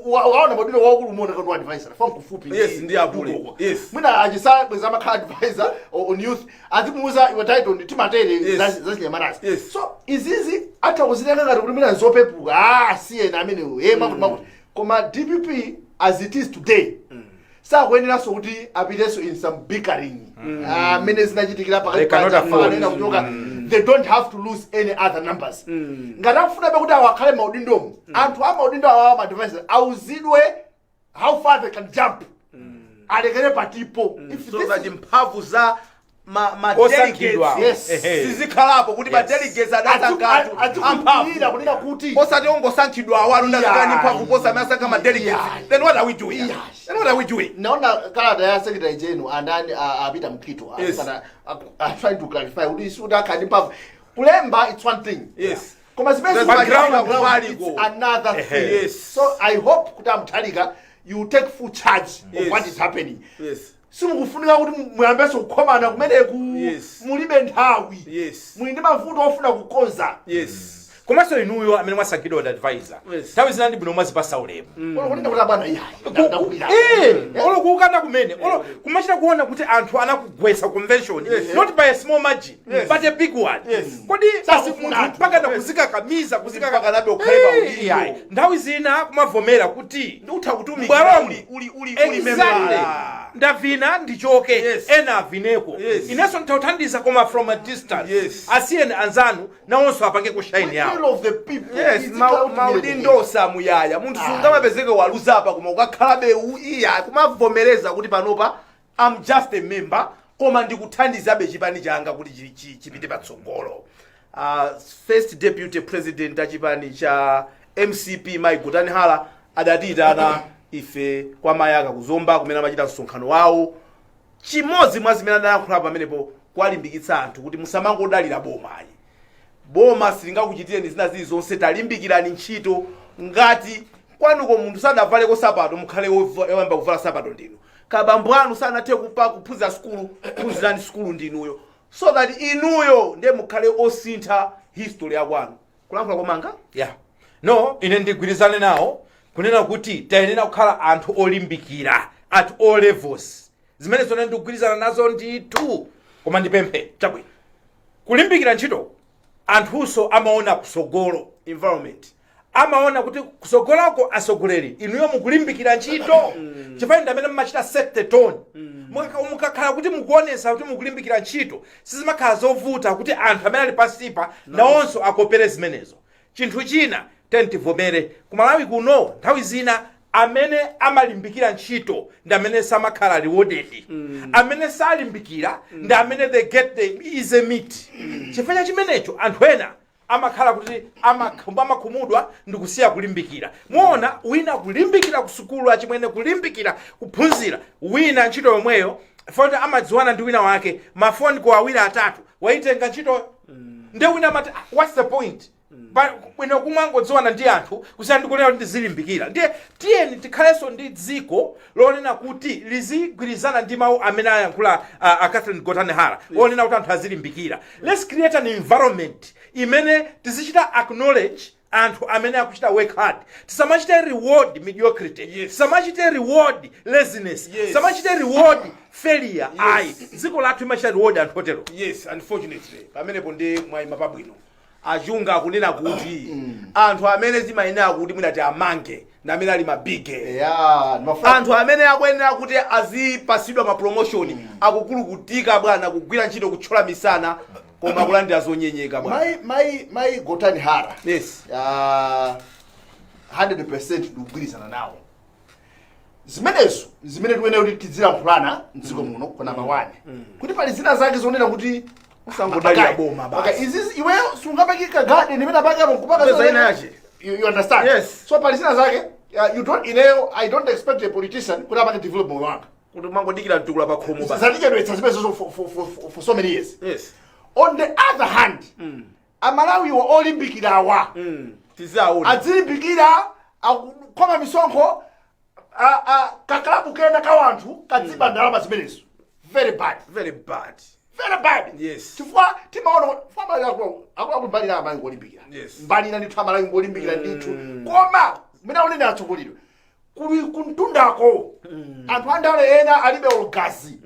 waona maudindo wakulu muona kuti advisor from kufupi.
Yes, ndi apule.
Ukoko. Mwina achisale bweza amakhala advisor on youth, azimuuza, "Iwe Title, timatere za chinyamatazi." So izizi atha kuzitenga ngati kuti mwina zopepuka, ah, siyena amenewo ye makuti makuti. Koma DPP as it is today sakuyeneranso kuti apitenso in some bickering amene zinachitikira pakati
They cannot
paja,
afford.
pakanena kuchoka. They don't have to lose any other numbers. Ngati akufunabe kuti awo akhale maudindomo, anthu amaudindo awawa, maadvisor, auzidwe how far they can jump, alekere patipo. If
So
this
that mphamvu za ma
Osankhidwa.
delegates sizikhalapo kuti ma delegates adasankha anthu
Azikhulupirira
amphamvu,
kunena kuti
osati ongosankhidwa awanu ndazikani mphamvu posa amene asankha ma delegates. Then what are we doing? Then what are we doing?
Naona kalata ya secretary general andani, a Peter Mukhito, are trying to clarify kuti sikuti akhali mphamvu kulemba, it's one thing, koma zimene
That's
zimachitika
ground
ground,
valuable.
it's another thing. So I hope kuti amutharika, you take full charge of what is happening. Simukufunika kuti muyambenso kukhomana kumeneku. Mulibe nthawi. Muli ndi mavuto ofuna kukonza.
Komanso inuyo amene mwasankhidwa advisor, nthawi zina ndi bwino mwazipasa ulemu.
Olo kunena kuti, "Abwana, iyayi, ndakulira."
Olo kuukana kumene, olo kumachita kuona kuti anthu anakugwetsa convention, not by a small margin but a big one. Kodi basi
Sakufuna
munthu
anthu.
mpaka na kuzikakamiza kuzikaka
Mpaka nabe ukhale pa udindo.
Iyayi. Nthawi zina kumavomera kuti
Utha kutumikira
Bwalomo.
uli
Exactly.
membala.
Ndavina, ndichoke. Ena avineko. Inenso ndithauthandiza koma from a distance. Asiyeni anzanu nawonso apange kushine yawo.
Will of the people.
Yes.
Izikhala kuti
Maudindo samuyaya. Munthu sungamapezeke waluzapa koma ukakhalabe iya, kumavomereza kuti panopa I'm just a member koma ndikuthandizabe chipani changa kuti chipite patsogolo. First deputy president achipani cha MCP, Mike Gotani Hara, adatiyitana ife kwa Mayaka kuzomba kumene amachita msonkhano wawo. Chimodzi mwa zimene adayankhula pamenepo kwalimbikitsa anthu kuti musamangodalira bomayi, boma silingakuchitireni zina zilizonse, talimbikirani ntchito. Ngati kwanuko munthu sadavaleko sapato, mukhale woyamba kuvala sapato ndinu. Kabambo anu sanathe kupa kuphunzira sukulu, phunzirani sukulu ndinuyo, so that inuyo ndiye mukhale osintha history yakwanu. Kulankhula komanga.
Yeah, no, ine ndigwirizane nawo kunena kuti tayenera kukhala anthu olimbikira at all levels. Zimene zone ndikugwirizana nazo ndithu, koma ndipemphe.
Chabwino.
Kulimbikira ntchito, anthunso amaona kusogolo.
Environment.
Amaona kuti kusogolako asogoleri inuyo mukulimbikira ntchito, chifukwa ndi amene mumachita set the tone. Mukakhala kuti mukuonesa kuti mukulimbikira ntchito, sizimakhala zovuta kuti anthu amene ali pansipa nawonso akopere zimenezo. Chinthu china, tivomere, kumalawi kuno nthawi zina amene amalimbikira ntchito ndi amene samakhala rewarded, amene salimbikira ndi amene they get the easy meat. Chifukwa cha chimenecho anthu ena amakhala kuti amakhumudwa ndi kusiya kulimbikira. Muona wina kulimbikira ku sukulu, achimwene, kulimbikira kuphunzira, wina ntchito yomweyo. Foti amadziwana ndi wina wake, mafoni kwa awiri atatu, waitenga ntchito. Ndiye wina amati, "Ah, what's the point?" Bwino kumwangodziwana ndi anthu kusiyana ndi kunena kuti ndizilimbikira. Ndiye tiyeni tikhalenso ndi dziko lonena kuti lizigwirizana ndi mawu amene ayankhula a Catherine Gotani Hara onena kuti anthu azilimbikira. Let's create an environment imene tizichita acknowledge anthu amene akuchita work hard. Tisamachite reward mediocrity. Tisamachite reward laziness. Tisamachite reward failure. Ayi, dziko lathu imachita reward anthu otero.
Yes, unfortunately pamenepo ndi mwayima pabwino. Achunga akunena kuti anthu amene zimayenera kuti mwinati amange ndi amene ali mabige.
Ya, ndimafuna.
Anthu amene akuyenera kuti azipasidwa ma promotion akukulukutika, bwana, kugwira ntchito kutchola misana koma kulandira zonyenyeka, bwana.
Mai Gotani Hara, 100% ndikugwirizana nawo. Zimenezo zimene tikuyenera kuti tizilankhulana mdziko muno. Kwa number one, kuti pali zina zake zonena kuti
Usangodalira boma basi.
Okay, izizi iweyo sungapakika garden imene apakapo nkupaka.
Kupeza ina yache.
You understand?
Yes.
So pali zina zake, you don't, ineyo I don't expect a politician kuti apange develop moyo wanga.
Kuti mangodikira mtukula pa khomo basi.
Zatichedwetsa zimenezo for so many years. On the other hand, Amalawiwo olimbikirawa
Tizaona.
Adzilimbikira, akukhoma misonkho, kakalabu kena ka wanthu kadziba ndalama zimenezo. Very bad.
Very bad.
Very bad. Chifukwa timaona akuluakulu mbali na Amalawi ngolimbikira. Mbali na ndithu, Amalawi ngolimbikira ndithu, koma mene aonene atsogoleri kuli kuntundako, anthu andale ena alibe olugazi,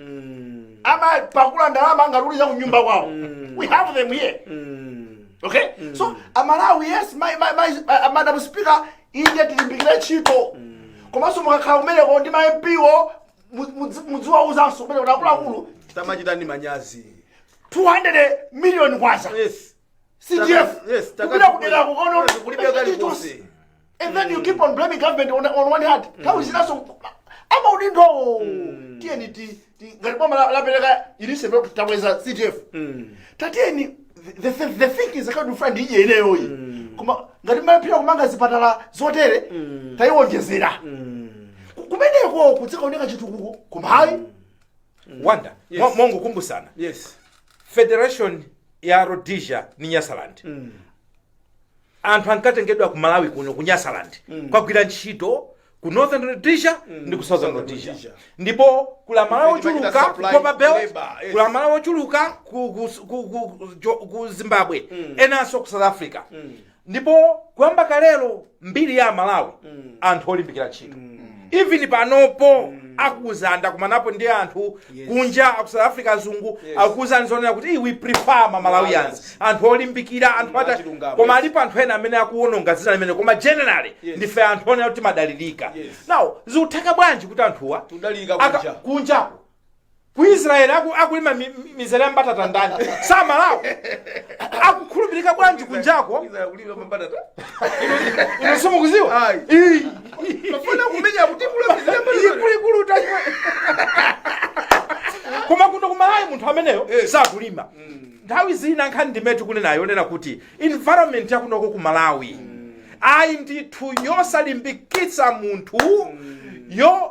amapakula ndalama ngatuliza kunyumba kwawo. We have them here. Okay, so Amalawi, yes, my Madam Speaker, inde, tilimbikire ntchito, komanso mukakhala kumeneko ndi ma MP wo, mudziwauzanso kumene kuti akuluakulu,
Tamachitani manyazi.
200 million kwacha CDF kupita kuderako kono.
Kulibe kalikonse.
And then you keep on blaming government on one hand. Nthawi zinaso amaudindo, tiyeni ngati boma lapereka initiative kuti tabweza CDF, tatiyeni, the thing is akati ufuna ndidye ineyoyi, koma ngati malephera kumanga zipatala zotere, tayiwonjezera. Kumeneko kudzikaoneka chitukuko, koma hayi.
Wanda. Mongokumbusana, federation ya Rhodesia ni Nyasaland, anthu ankatengedwa ku Malawi kuno, ku Nyasaland, kwagwira ntchito ku Northern Rhodesia ndi ku Southern Rhodesia.
Rhodesia.
Ndipo kula Malawi
Ife timachita
ochuluka
supply
ku Copperbelt,
labor, yes.
kula Malawi ochuluka ku Zimbabwe, enanso ku South Africa. Ndipo kuyamba kalero mbiri ya Malawi, anthu olimbikira ntchito. Even panopo akuzanda kumanapo ndi anthu kunja aku South Africa, azungu akuwuzani zonena kuti, "We prefer ma Malawians, anthu olimbikira, anthu ata."
Achilungamo,
Koma
yes.
alipo anthu ena amene akuwononga dzina limene, koma generally ndife anthu onena kuti timadalirika. Now zikutheka bwanji kuti anthuwa
Tudalirika kunja.
Kunjako ku Israeli akulima mizere ya mbatata ndani? Samalawi. Akukhulupirika bwanji kunjako?
Kulima mbatata.
Ino simukuziwa?
Ayi. Mafuna kumenya kuti kula mizere mbatata.
Ikuluikulu ta, koma kuno kumalawi munthu ameneyo sakulima. Nthawi zina nkhani ndimene tikunenayo, yonena kuti environment yakunoko ku Malawi, ayi ndithu, yosalimbikitsa munthu,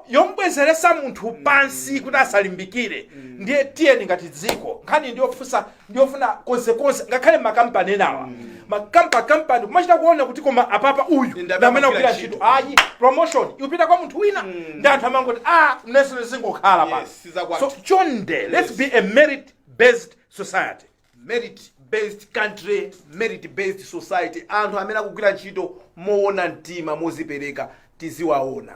yombwezeresa munthu pansi kuti asalimbikire. Ndiye tiyeni ngati dziko, nkhani ndiyofusa, ndiyofuna konsekonse, ngakhale makampani enawa, makampani kumachita kuona kuti koma apapa uyu
Ndi
ndi amene
amene
akugwira
akugwira
ntchito, ayi, promotion ikupita kwa munthu wina, ndi anthu amangoti, "Ah, mneso zingokhala pa."
Sizakwathu.
So chonde, let's be a merit based society.
Merit based country, merit based society. Anthu amene akugwira ntchito moona mtima, mozipereka, tiziwaona,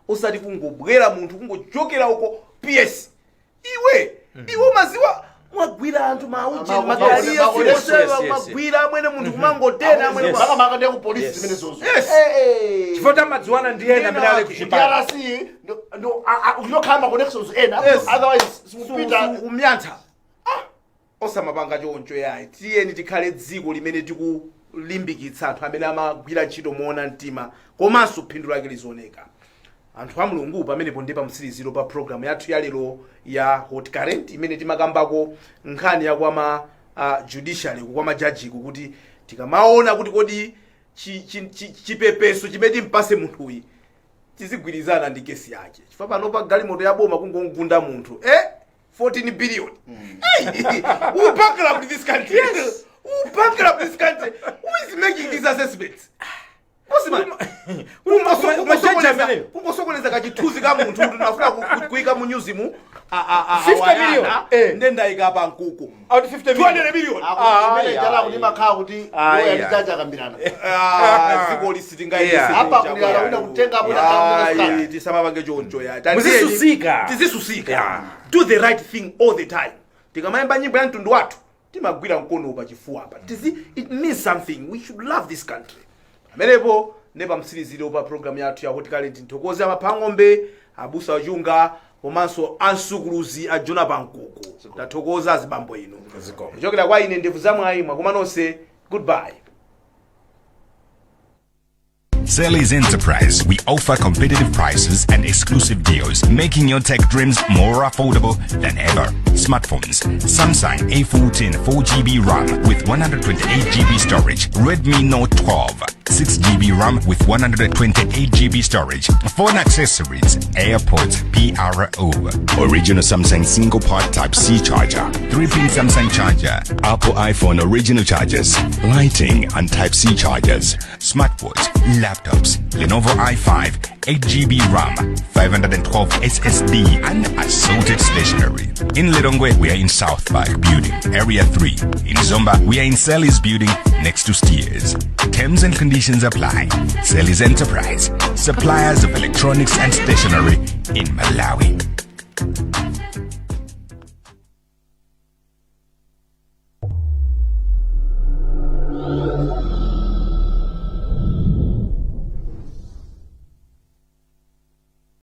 usati kungobwera munthu kungochokera uko, PS. Iwe umaziwa mwagwira anthu mauje makaliya,
Yes.
mwagwira amwene, munthu kumangotena amwene.
Makamaka ndiye ku polisi zimenezozo.
Chifukwa tamadziwana ndi ena amene ali kuchipani.
DRC ukuyokhala ma connections ena, otherwise simupita.
Kumyantha osamapanga choncho yayi. Tiyeni tikhale dziko limene tikulimbikitsa anthu amene amagwira ntchito moona mtima komanso phindu lake lizioneka. Anthu a Mulungu, pamenepo ndi pamtsiriziro pa programu yathu ya lero ya Hot Current, imene timakambako nkhani ya kwama judiciary, kwa majajiku, kuti tikamaona kuti kodi chipepeso chimene timpase munthuyi tizigwirizana ndi kesi yake, chifukwa panopa galimoto ya boma kungogunda munthu, eh. 14 billion. Hey, who bankrupt this country? Yes. Who bankrupt this country? Who is making these assessments? Bosman,
Majaji ameneyo.
Kungosokoneza kachithunzi ka munthu kuti ndinafuna kuyika mu newsmu.
50 million, eh.
Ndendayika pa nkuku.
Out 50 million.
200 million.
Imene jala kuti makhala kuti
Ayi,
loya ndi
ayi.
jaji akambirana.
Ah, dziko lisitingaendese.
Apa kulira wina kutenga apo na.
Tisamapange choncho ya.
Muzisusika.
Tizisusika.
Yeah.
Do the right thing all the time. Tikamayimba nyimbo ya mtundu wathu, timagwira mkono pachifuwa apa. Tizi, it means something. We should love this country. Pamenepo ne pamtsiriziro pa program yathu ya Hot Current. Nthokoze amaphang'ombe, abusa achunga, komanso ansukuluzi a Jona Pankuku. Tathokoza azibambo inu.
Zikomo.
Kuchokera kwa ine Ndevu Zamwayi, mwakoma nonse. Goodbye.
Sally's Enterprise. We offer competitive prices and exclusive deals, making your tech dreams more affordable than ever. Smartphones: Samsung A14 4 GB RAM with 128 GB storage, Redmi Note 12 6 GB RAM with 128 GB storage, phone accessories, AirPods PRO, original Samsung single port Type C charger, 3-pin Samsung charger, Apple iPhone original chargers, lighting and Type C chargers, smartwatch, laptops, Lenovo i5, 8 GB RAM, 512 SSD, and assorted stationery. In Lilongwe, we are in South Park Building, Area 3. In Zomba, we are in Sally's Building, next to Steers. Terms and conditions apply. Sally's Enterprise, suppliers of electronics and stationery in Malawi.